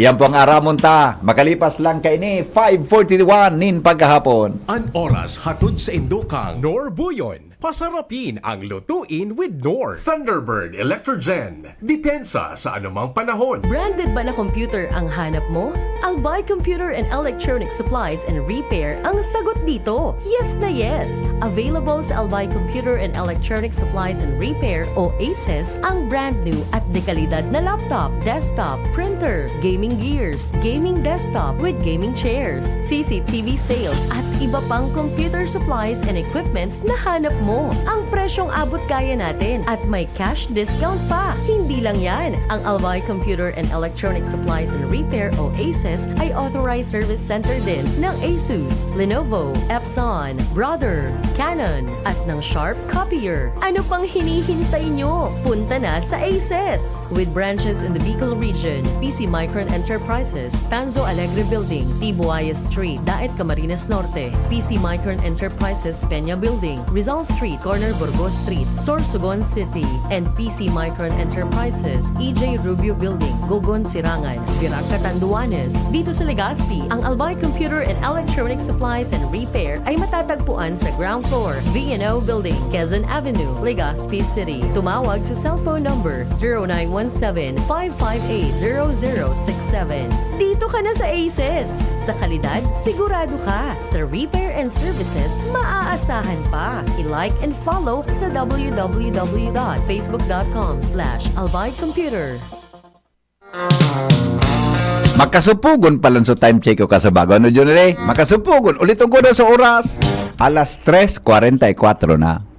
Yan po ang aramon ta. Makalipas lang kaini, five forty-one nin pagkahapon. An oras hatod sa indo kang Nor Buyon. Pasarapin ang lutuin with Nor. Thunderbird Electrogen. Depensa sa anumang panahon. Branded ba na computer ang hanap mo? Albay Computer and Electronic Supplies and Repair ang sagot dito. Yes na yes! Available sa Albay Computer and Electronic Supplies and Repair o ACES ang brand new at dekalidad na laptop, desktop, printer, gaming gaming gears, gaming desktop with gaming chairs, C C T V sales, at iba pang computer supplies and equipments na hanap mo. Ang presyong abot kaya natin at may cash discount pa. Hindi lang yan, ang Albay Computer and Electronic Supplies and Repair o ACES ay authorized service center din ng Asus, Lenovo, Epson, Brother, Canon, at ng Sharp Copier. Ano pang hinihintay nyo? Punta na sa ACES! With branches in the Bicol region, P C Micron Enterprises, Tanzo Alegre Building, Tibuaya Street, Daet, Camarines Norte, P C Micron Enterprises, Peña Building, Rizal Street, corner Burgos Street, Sorsogon City, and P C Micron Enterprises, E J Rubio Building, Gogon, Sirangan, Virac, Catanduanes. Dito sa Legazpi, ang Albay Computer and Electronic Supplies and Repair ay matatagpuan sa ground floor, V and O Building, Quezon Avenue, Legazpi City. Tumawag sa cellphone number zero nine one seven, five five eight, zero zero six seven. Dito ka na sa ACES! Sa kalidad, sigurado ka. Sa repair and services, maaasahan pa. I-like and follow sa w w w dot facebook dot com slash albay computer. Makasupugon pa lang sa time check o kasabago. Ano, John Ray? Makasupugon. Ulitin ko na sa oras. Alas tres cuarenta y cuatro na.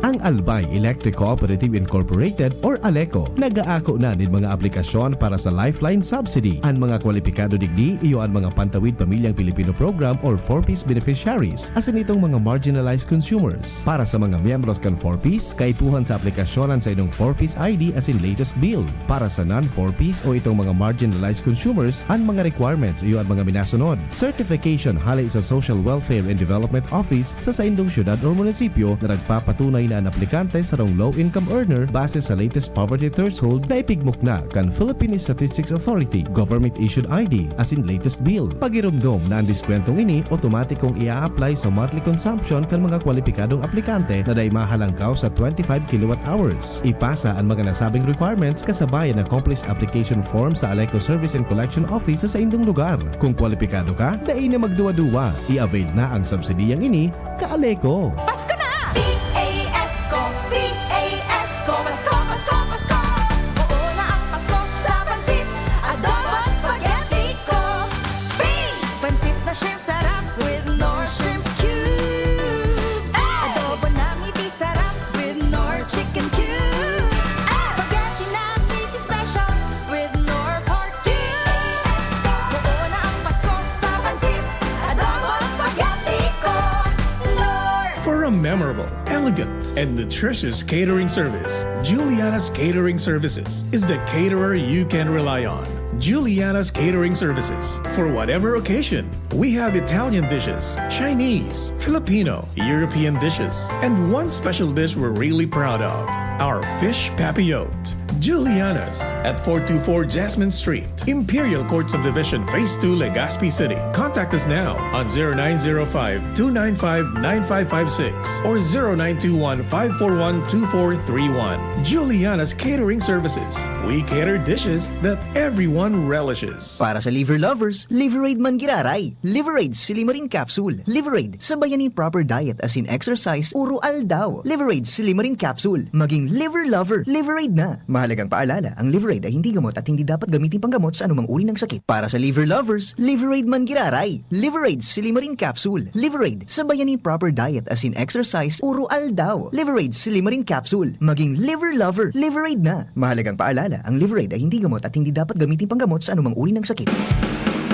Ang Albay Electric Cooperative Incorporated or ALECO nag-aako na nin mga aplikasyon para sa Lifeline Subsidy. An mga kwalipikado digdi iyo an mga Pantawid Pamilyang Pilipino Program or four Ps beneficiaries, asin itong mga marginalized consumers. Para sa mga miyembros kan four Ps, kaipuhan sa aplikasyon an saindong four Ps I D asin latest bill. Para sa non-four Ps o itong mga marginalized consumers, an mga requirements iyo an mga minasunod: certification hale sa Social Welfare and Development Office sa saindong syudad o munisipyo na nagpapatunay na an aplikante sarong low-income earner base sa latest poverty threshold na ipigmukna kan Philippine Statistics Authority, government-issued I D, asin latest bill. Pagiromdom na an diskwentong ini otomatikong i-a-apply sa monthly consumption kan mga kwalipikadong aplikante na dai mahalangkaw sa twenty-five kilowatt hours. Ipasa an mga nasabing requirements kasabay an accomplished application form sa ALECO Service and Collection Office sa saindong lugar. Kung kwalipikado ka, dai na magduwa-duwa. I-avail na ang subsidiyang ini, ka-ALECO! Pasko na! P A S ko, P A S ko, Pasko, Pasko, Pasko! Oo na ang Pasko sa pansit, adobo, spaghetti ko. P! Pansit na shrimp sarap with Knorr shrimp cubes. Adobo na miti sarap with Knorr chicken cubes. Spaghetti na miti special with Knorr pork cubes. Oo na ang Pasko sa pansit, adobo, spaghetti ko. Knorr! For a memorable, elegant, and nutritious catering service, Juliana's Catering Services is the caterer you can rely on. Juliana's Catering Services. For whatever occasion, we have Italian dishes, Chinese, Filipino, European dishes, and one special dish we're really proud of, our fish papillote. Juliana's at four two four Jasmine Street, Imperial Court Subdivision, Phase two, Legazpi City. Contact us now on zero nine zero five, two nine five, nine five five six or zero nine two one, five four one, two four three one. Juliana's Catering Services. We cater dishes that everyone relishes. Para sa liver lovers, Liveraid man giraray. Liveraid Silimarin Capsule. Liveraid, sabayan nin proper diet asin exercise oro aldaw. Liveraid Silimarin Capsule. Maging liver lover, Liveraid na. Mahalagang paalala, ang Liveraid ay hindi gamot at hindi dapat gamitin panggamot sa anumang uri ng sakit. Para sa liver lovers, Liveraid man giraray. Liveraid Silimarin Capsule. Liveraid, sabayan nin proper diet asin exercise oro aldaw. Liveraid Silimarin Capsule. Maging liver lover, Liveraid na. Mahalagang paalala, ang Liveraid ay hindi gamot at hindi dapat gamitin panggamot sa anumang uri ng sakit.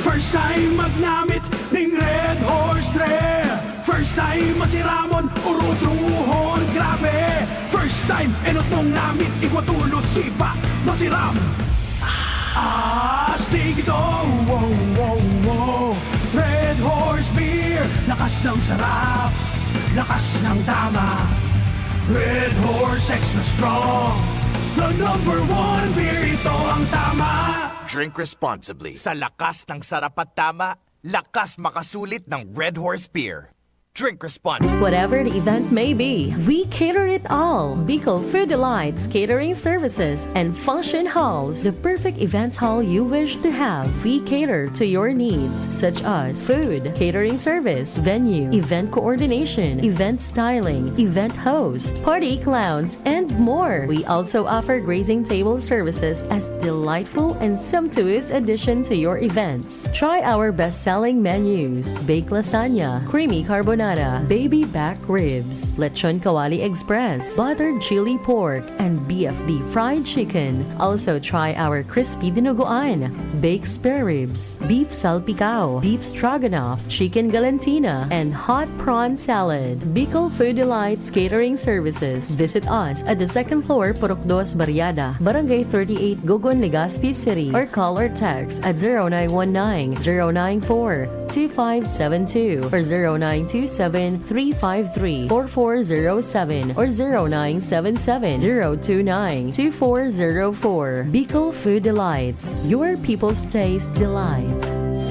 First time magnamit ning Red Horse Dre. First time masiramon, urutrohon, grabe. First time enot mong namit, igwa tulos, sipa, masiram. Astig ito, wow, wow, wow. Red Horse Beer, lakas ng sarap, lakas ng tama. Red Horse Extra Strong, the number one beer, ito ang tama. Drink responsibly. Sa lakas ng sarap at tama, lakas makasulit ng Red Horse Beer. Drink responsibly. Whatever the event may be, we cater it all. Bicol Food Delights Catering Services and Function Halls, the perfect events hall you wish to have. We cater to your needs, such as food, catering service, venue, event coordination, event styling, event host, party clowns, and more. We also offer grazing table services as delightful and sumptuous addition to your events. Try our best-selling menus: baked lasagna, creamy carbonara, baby back ribs, lechon kawali express, buttered chili pork, and B F D fried chicken. Also try our crispy dinuguan, baked spare ribs, beef salpicao, beef stroganoff, chicken galantina, and hot prawn salad. Bicol Food Delights Catering Services. Visit us at the second floor, Purok Dos Barriada, Barangay thirty-eight, Gogon, Legazpi City, or call or text at zero nine one nine, zero nine four, two five seven two or zero nine two seven, three five three, four four zero seven or zero nine seven seven, zero two nine, two four zero four. Bicol Food Delights, your people's taste delight.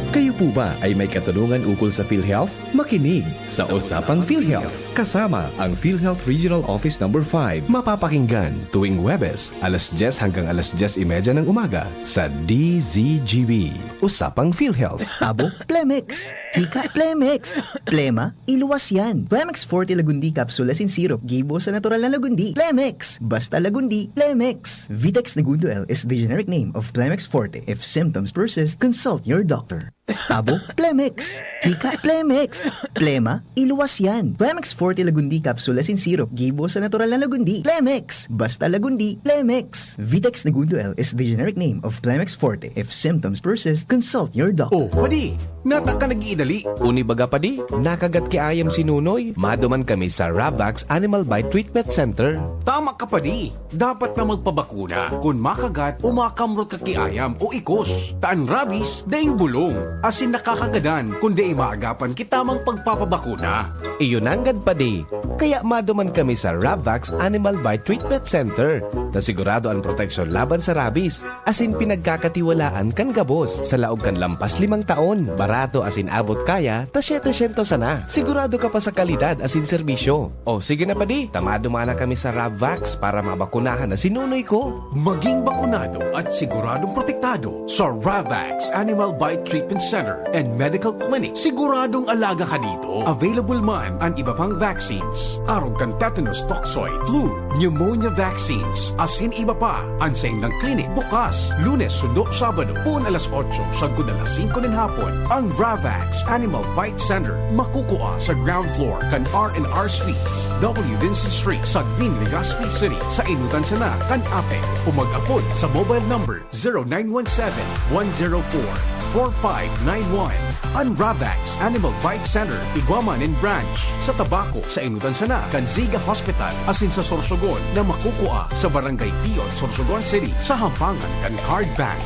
Kayo po ba ay may katanungan ukol sa PhilHealth? Makinig sa Usapang PhilHealth kasama ang PhilHealth Regional Office Number five. Mapapakinggan tuwing Huwebes, alas dyes hanggang alas dyes y media ng umaga sa D Z G B. Usapang PhilHealth. Abo, Plemex. Hika, Plemex. Plema, iluwas yan. Plemex Forte Lagundi Capsule asin Syrup, gibo sa natural na lagundi. Plemex! Basta lagundi, Plemex! Vitex Negundo L is the generic name of Plemex Forte. If symptoms persist, consult your doctor. Abo, Plemex. Hika, Plemex. Plema, iluwas yan. Plemex Forte Lagundi Capsule asin Syrup, gibo sa natural na lagundi. Plemex! Basta lagundi, Plemex! Vitex Negundo L is the generic name of Plemex Forte. If symptoms persist, consult your doctor. Oh, padi, nata ka nag-iidali. Uni baga, padi, nakagat ki ayam si Nunoy. Maduman kami sa Ravax Animal Bite Treatment Center. Tama ka, padi. Dapat na magpabakuna kun makagat o makamrot ka ki ayam o ikos. Ta an rabies, daing bulong, asin nakakagadan kun dai maagapan ki tamang pagpapabakuna. Iyo nanggad, padi. Kaya maduman kami sa Ravax Animal Bite Treatment Center, ta sigurado an proteksyon laban sa rabies, asin pinagkakatiwalaan kan gabos. Sa laog kan lampas limang taon, barato asin abot kaya ta setecientos sana. Sigurado ka pa sa kalidad asin serbisyo. O sige na, padi, ta maduman na kami sa Ravax para mabakunahan na si Nunoy ko. Maging bakunado at siguradong protektado sa Ravax Animal Bite Treatment Center and Medical Clinic. Siguradong alaga ka dito. Available man an iba pang vaccines, arog kan tetanus toxoid, flu, pneumonia vaccines, asin iba pa. An saindang klinik bukas Lunes sundo Sabado, poon alas otso sagkod alas singko nin hapon. Ang Ravax Animal Bite Center makukua sa ground floor kan R and R Suites, W Vincent Street, Sagmin, Legazpi City, sa enotan sana kan APEC, o mag-apod sa mobile number zero nine one seven, one zero four, four five nine one. An Ravax Animal Bite Center igwa man nin branch sa Tabaco, sa enotan sana kan Ziga Hospital, asin sa Sorsogon, na makukua sa Barangay Pion, Sorsogon City, sa hampangan kan Card Bank.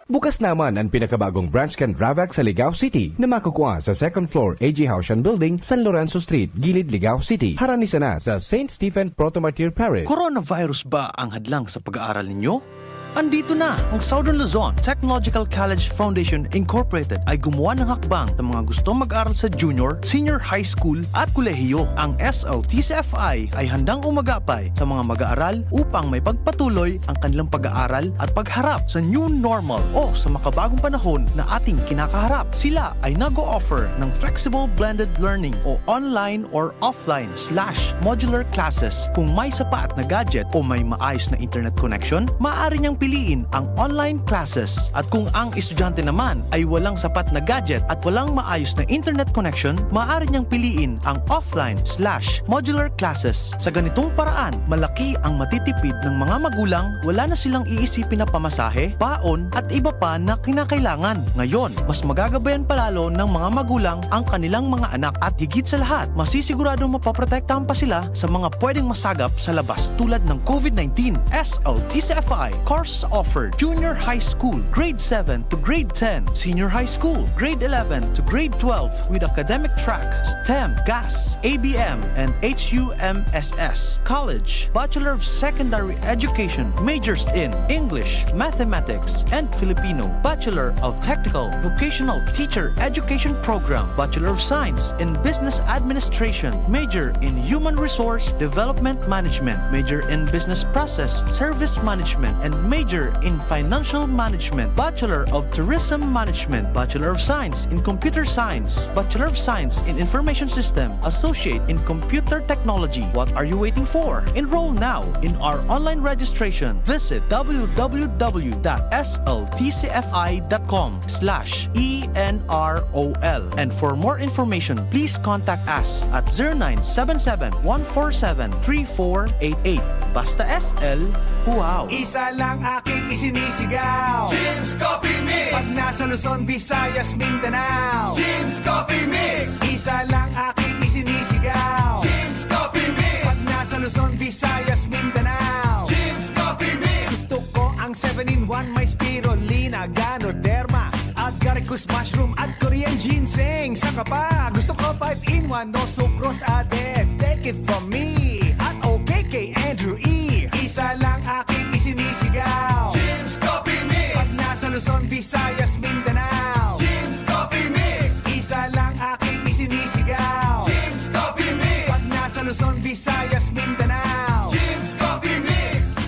Bukas naman an pinakabagong branch kan Ravax sa Ligao City, na makukua sa second floor A G Haushan Building, San Lorenzo Street, Gilid, Ligao City. Harani sana sa Saint Stephen Protomartyr Parish. Coronavirus ba ang hadlang sa pag-aaral ninyo? Andito na ang Southern Luzon Technological College Foundation Incorporated ay gumawa ng hakbang sa mga gustong mag-aral sa junior, senior high school at kolehiyo. Ang S L T C F I ay handang umagapay sa mga mag-aaral upang maipagpatuloy ang kanilang pag-aaral at pagharap sa new normal o sa makabagong panahon na ating kinakaharap. Sila ay nag-o-offer ng flexible blended learning o online or offline slash modular classes. Kung may sapat na gadget o may maayos na internet connection, maaari niyang piliin ang online classes. At kung ang estudyante naman ay walang sapat na gadget at walang maayos na internet connection, maaari niyang piliin ang offline slash modular classes. Sa ganitong paraan, malaki ang matitipid ng mga magulang, wala na silang iisipin na pamasahe, baon, at iba pa na kinakailangan. Ngayon, mas magagabayan pa lalo ng mga magulang ang kanilang mga anak at higit sa lahat, masisiguradong mapoprotektahan pa sila sa mga pwedeng masagap sa labas tulad ng COVID nineteen. S L T C F I Core offered: junior high school, grade seven to grade ten, senior high school, grade eleven to grade twelve, with academic track, STEM, GAS, A B M, and H U M S S. College: Bachelor of Secondary Education, majors in English, Mathematics, and Filipino, Bachelor of Technical Vocational Teacher Education Program, Bachelor of Science in Business Administration, major in Human Resource Development Management, major in Business Process Service Management, and major in Financial Management, Bachelor of Tourism Management, Bachelor of Science in Computer Science, Bachelor of Science in Information System, Associate in Computer Technology. What are you waiting for? Enroll now in our online registration. Visit w w w dot s l t c f i dot com slash e n r o l. And for more information, please contact us at zero nine seven seven, one four seven, three four eight eight. Basta S L, wow! Isa lang aking isinisigaw. Jim's Coffee Mix! Pag nasa Luzon, Visayas, Mindanao. Jim's Coffee Mix! Isa lang aking isinisigaw. Jim's Coffee Mix! Pag nasa Luzon, Visayas, Mindanao. Jim's Coffee Mix! Gusto ko ang seven-in-one, may spirulina, ganoderma, agaricus mushroom at Korean ginseng. Saka pa, gusto ko five-in-one, no sucrose added. Take it from me at okay kay Andrew E. Isa lang aking isinisigaw. Jim's Coffee Mix! Pag nasa Luzon, Visayas, Mindanao. Jim's Coffee Mix! Isa lang aking isinisigaw. Jim's Coffee Mix! Pag nasa Luzon, Visayas, Mindanao. Jim's Coffee Mix!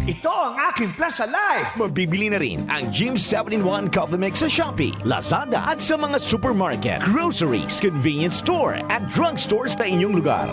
Ito ang aking Plaza Life! Mabibili na rin ang Jim's seven-in-one Coffee Mix sa Shopee, Lazada, at sa mga supermarket, groceries, convenience store, at drugstore sa inyong lugar.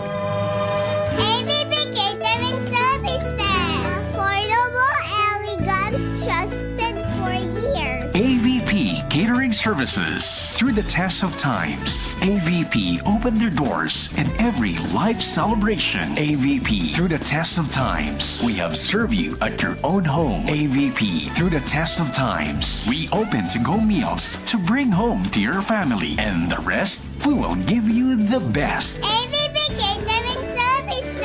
A V P Catering Services. Affordable, elegant, trusted for years. A V P Catering Services. Through the test of times, A V P opened their doors in every life celebration. A V P, through the test of times, we have served you at your own home. A V P, through the test of times, we open to-go meals to bring home to your family. And the rest, we will give you the best. A V P Catering Services.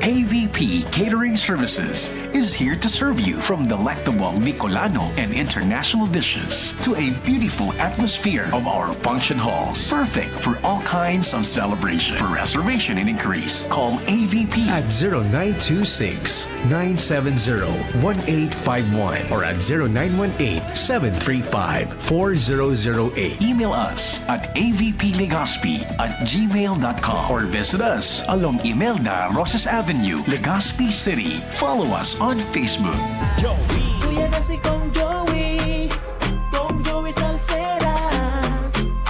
A V P Catering Services is here to serve you, from delectable Bicolano and international dishes to a beautiful atmosphere of our function halls, perfect for all kinds of celebration. For reservation and inquiries, call A V P at zero nine two six, nine seven zero, one eight five one or at zero nine one eight, seven three five, four zero zero eight. Email us at A V P Legazpi at gmail dot com or visit us along Imelda Rosas Avenue, Legazpi City. Follow us on Facebook. Joey. Kuya na si Kong Joey, Kong Joey Salceda,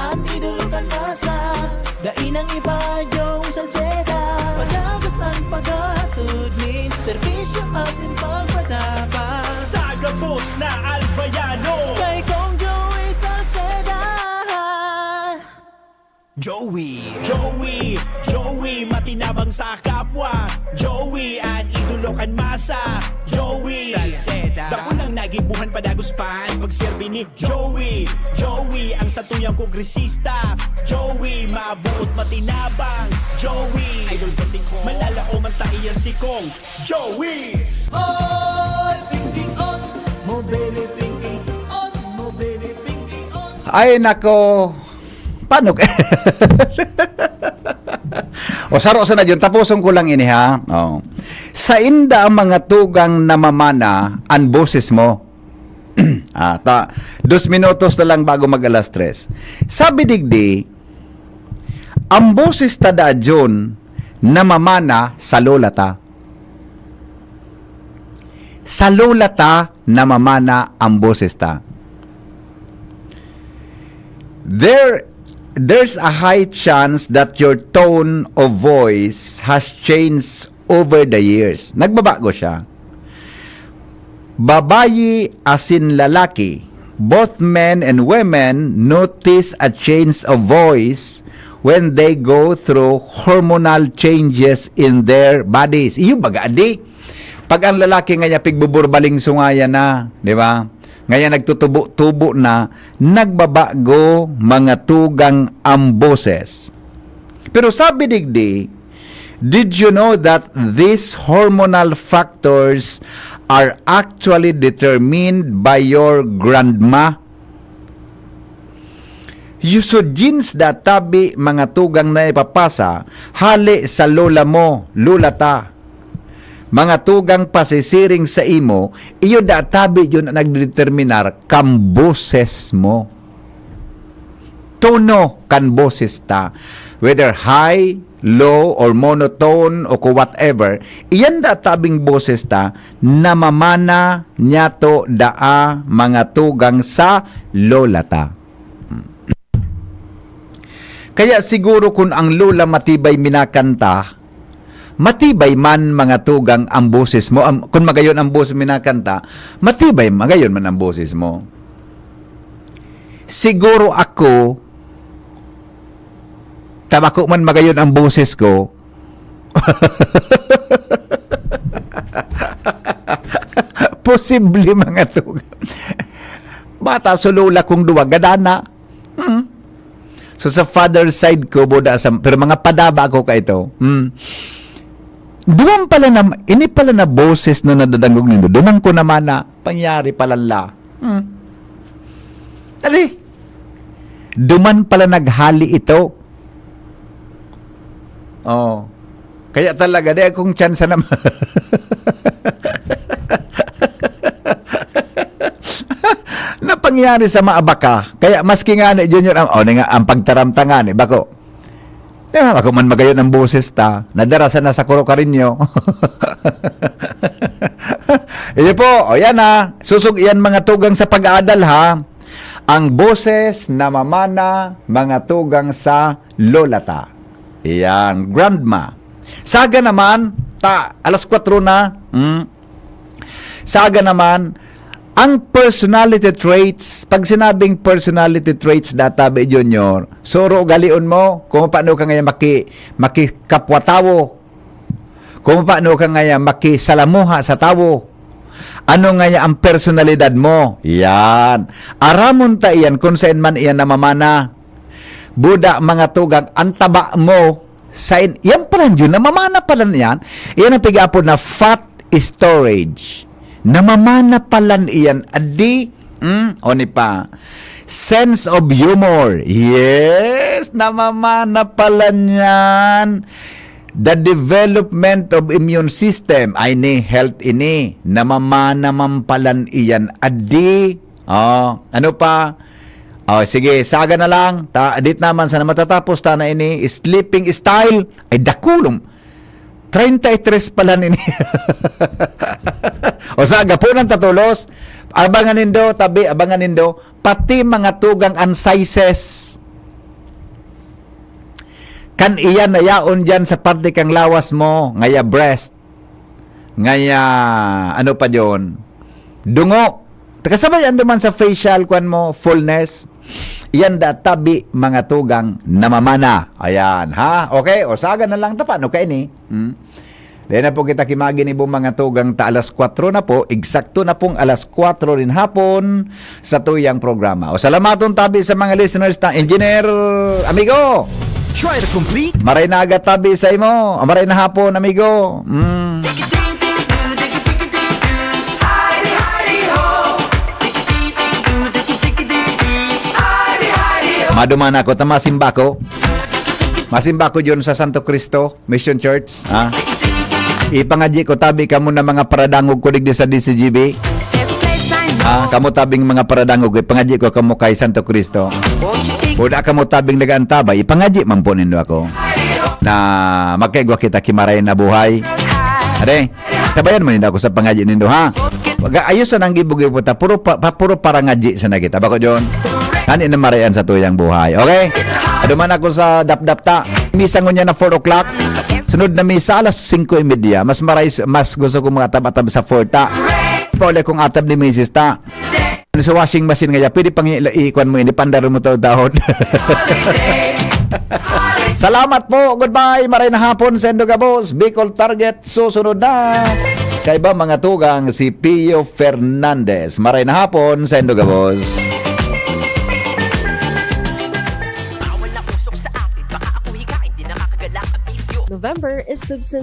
an idolo kan masa. Dai nang iba, Joey Salceda. Padagos an paghatod nin serbisyo asin pagpatabang. Sa gabos na Albayano. Kay Kong Joey Salceda. Joey. Joey, Joey, matinabang sa kapwa. Joey, an idolo kan masa. Joey, Salceda. Dakulang nagibuhan, padagos pa an pagserbi ni Joey. Joey, ang satuyang kongresista. Joey, mabuot, matinabang. Joey, idol ko si Kong. Manlalaom an taiyang si Kong Joey. Oy, Pinky, on mo, baby, Pinky, on mo, baby, Pinky, on. Ay, nako. Paano ka? O, saro sa na dyan. Tapuson ko lang ini, ha? Oh. Sa inda ang mga tugang namamana, an boses mo. Ah, ta, dos minutos na lang bago mag alas tres. Sabi digdi, ang boses ta daadyon namamana sa lola ta. Sa lola ta namamana ang boses ta. There, there's a high chance that your tone of voice has changed over the years. Nagbabago siya. Babayi asin lalaki, both men and women notice a change of voice when they go through hormonal changes in their bodies. Iyo baga, di? Pag ang lalaki nga niya pigbuburbaling sungaya na, di ba? Ngayon nagtutubo-tubo na, nagbabago mga tugang ang boses. Pero sabi digdi, Did you know that these hormonal factors are actually determined by your grandma? Yuso genes da tabi, mga tugang na ipapasa hali sa lola mo, lola ta. Mga tugang pasisiring sa imo, iyo da tabi yun ang nagdeterminar kan boses mo. Tono kan boses ta, whether high, low, or monotone, o kung whatever, iyan da tabing boses ta, namamana niyato daa, mga tugang sa lola ta. Kaya siguro kun ang lola matibay minakanta, matibay man, mga tugang, ang boses mo. Am-, kun magayon ang boses minakanta, matibay, magayon man ang boses mo. Siguro ako, ta bako man magayon ang boses ko, posible, mga tugang. Bata so lola kong duwa, gadana. Hmm. So, sa father side ko, buda sa, pero mga padaba ako ka ito. Hmm. Duman pala na, ini pala na boses na nadadangog nindo. Duman ko naman na, pangyari pala la. Hmm. Dali. Duman pala naghali ito. Oh. Kaya talaga, di akong tsansa naman. Napangyari sa maabaka. Kaya maski nga ni Junior, ang, oh, nga, ang pagtaramta nga ni, bako. Di ba, bako man magayon ang boses ta. Nadara sana sa Kuro Karinyo. Iyo po, o yan ha. Susog iyan, mga tugang, sa pag-aadal ha. Ang boses na mamana, mga tugang, sa lola ta. Iyan, grandma. Saga naman, ta, alas kwatro na. Hmm? Saga naman, ang personality traits, pag sinabing personality traits, data, Be Junior, suro galion mo kung paano ka ngayon maki-, makikapwa-tawo, kung paano ka ngayon makisalamuha sa tawo, ano ngayon ang personalidad mo. Yan. Aramon ta iyan kung saan man iyan namamana. Buda, mga tugang, ang taba mo, sa in-, yan pala yun, namamana pala yan. Yan ang pig-aapod na fat storage. Namamana pala iyan. Adi, mm, o ni pa. Sense of humor. Yes, namamana pala niyan. The development of immune system. Ay ni, health ini. Namamana man pala iyan. Adi, oh, ano pa? Oh, sige, saga na lang. Ta, dit naman, sana matatapos ta na ini. Sleeping style. Ay, dakulom. Treinta y tres pala nini. O sa gapunan tatulos, abangan nindo, tabi, abangan nindo, pati mga tugang an sizes. Kan iyan na yaon dyan sa parte kang lawas mo, ngaya breast, ngaya, ano pa yon, dungo. Kasabay yan duman sa facial, kwan mo, fullness. Yan da tabi, mga tugang, namamana. Ayan, ha? Okay, o saga na lang, tapano ka ini? Hmm? Dahil na po kita kimagin ibo, mga tugang, ta alas kwatro na po, eksakto na pong alas kwatro rin hapon sa tuyang programa. O salamaton tabi sa mga listeners ta, Engineer, amigo! Try to complete. Maray na aga tabi sa imo. Maray na hapon, amigo. Mm. Maduman ako, ta masimba ko. Masimba ko dyan sa Santo Cristo Mission Church, ha? Ipangadyi ko tabi kamo na mga paradangog ko digdi sa D C G B. Ha? Kamo tabing mga paradangog, ipangadyi ko kamo kay Santo Cristo. Buda kamo tabing nag-aantabay, ipangadyi man po nindo ako. Na magkaigwa kita ki maray na buhay. Ade, tabayan mo nindo ako sa pangadyi nindo, ha? Wag, ayos na nang gibo-gibo ta. Puro pa, pa, puro parangadyi sa na kita. Bako, John? Nani na marayan sa tuyang buhay. Okay? Aduman ako sa dapdap ta. Misa ngunyan na four o'clock. Sunod na misa alas singko y media. Mas maray, mas gusto ko mga tab-atab sa four ta. Pauli kong atab ni misis ta. Sa washing machine nga, pwede pang i-, ikuan mo ini, pandar mo to, dahon. Salamat po. Goodbye. Maray na hapon sa Indo Gabos. Bicol Target. Susunod na. Kaiba mga tugang si Pio Fernandez. Maray na hapon sa Indo Gabos. Bawal na usok sa akin, baka ako higain, di nakakagala ang bisyo. November is Substance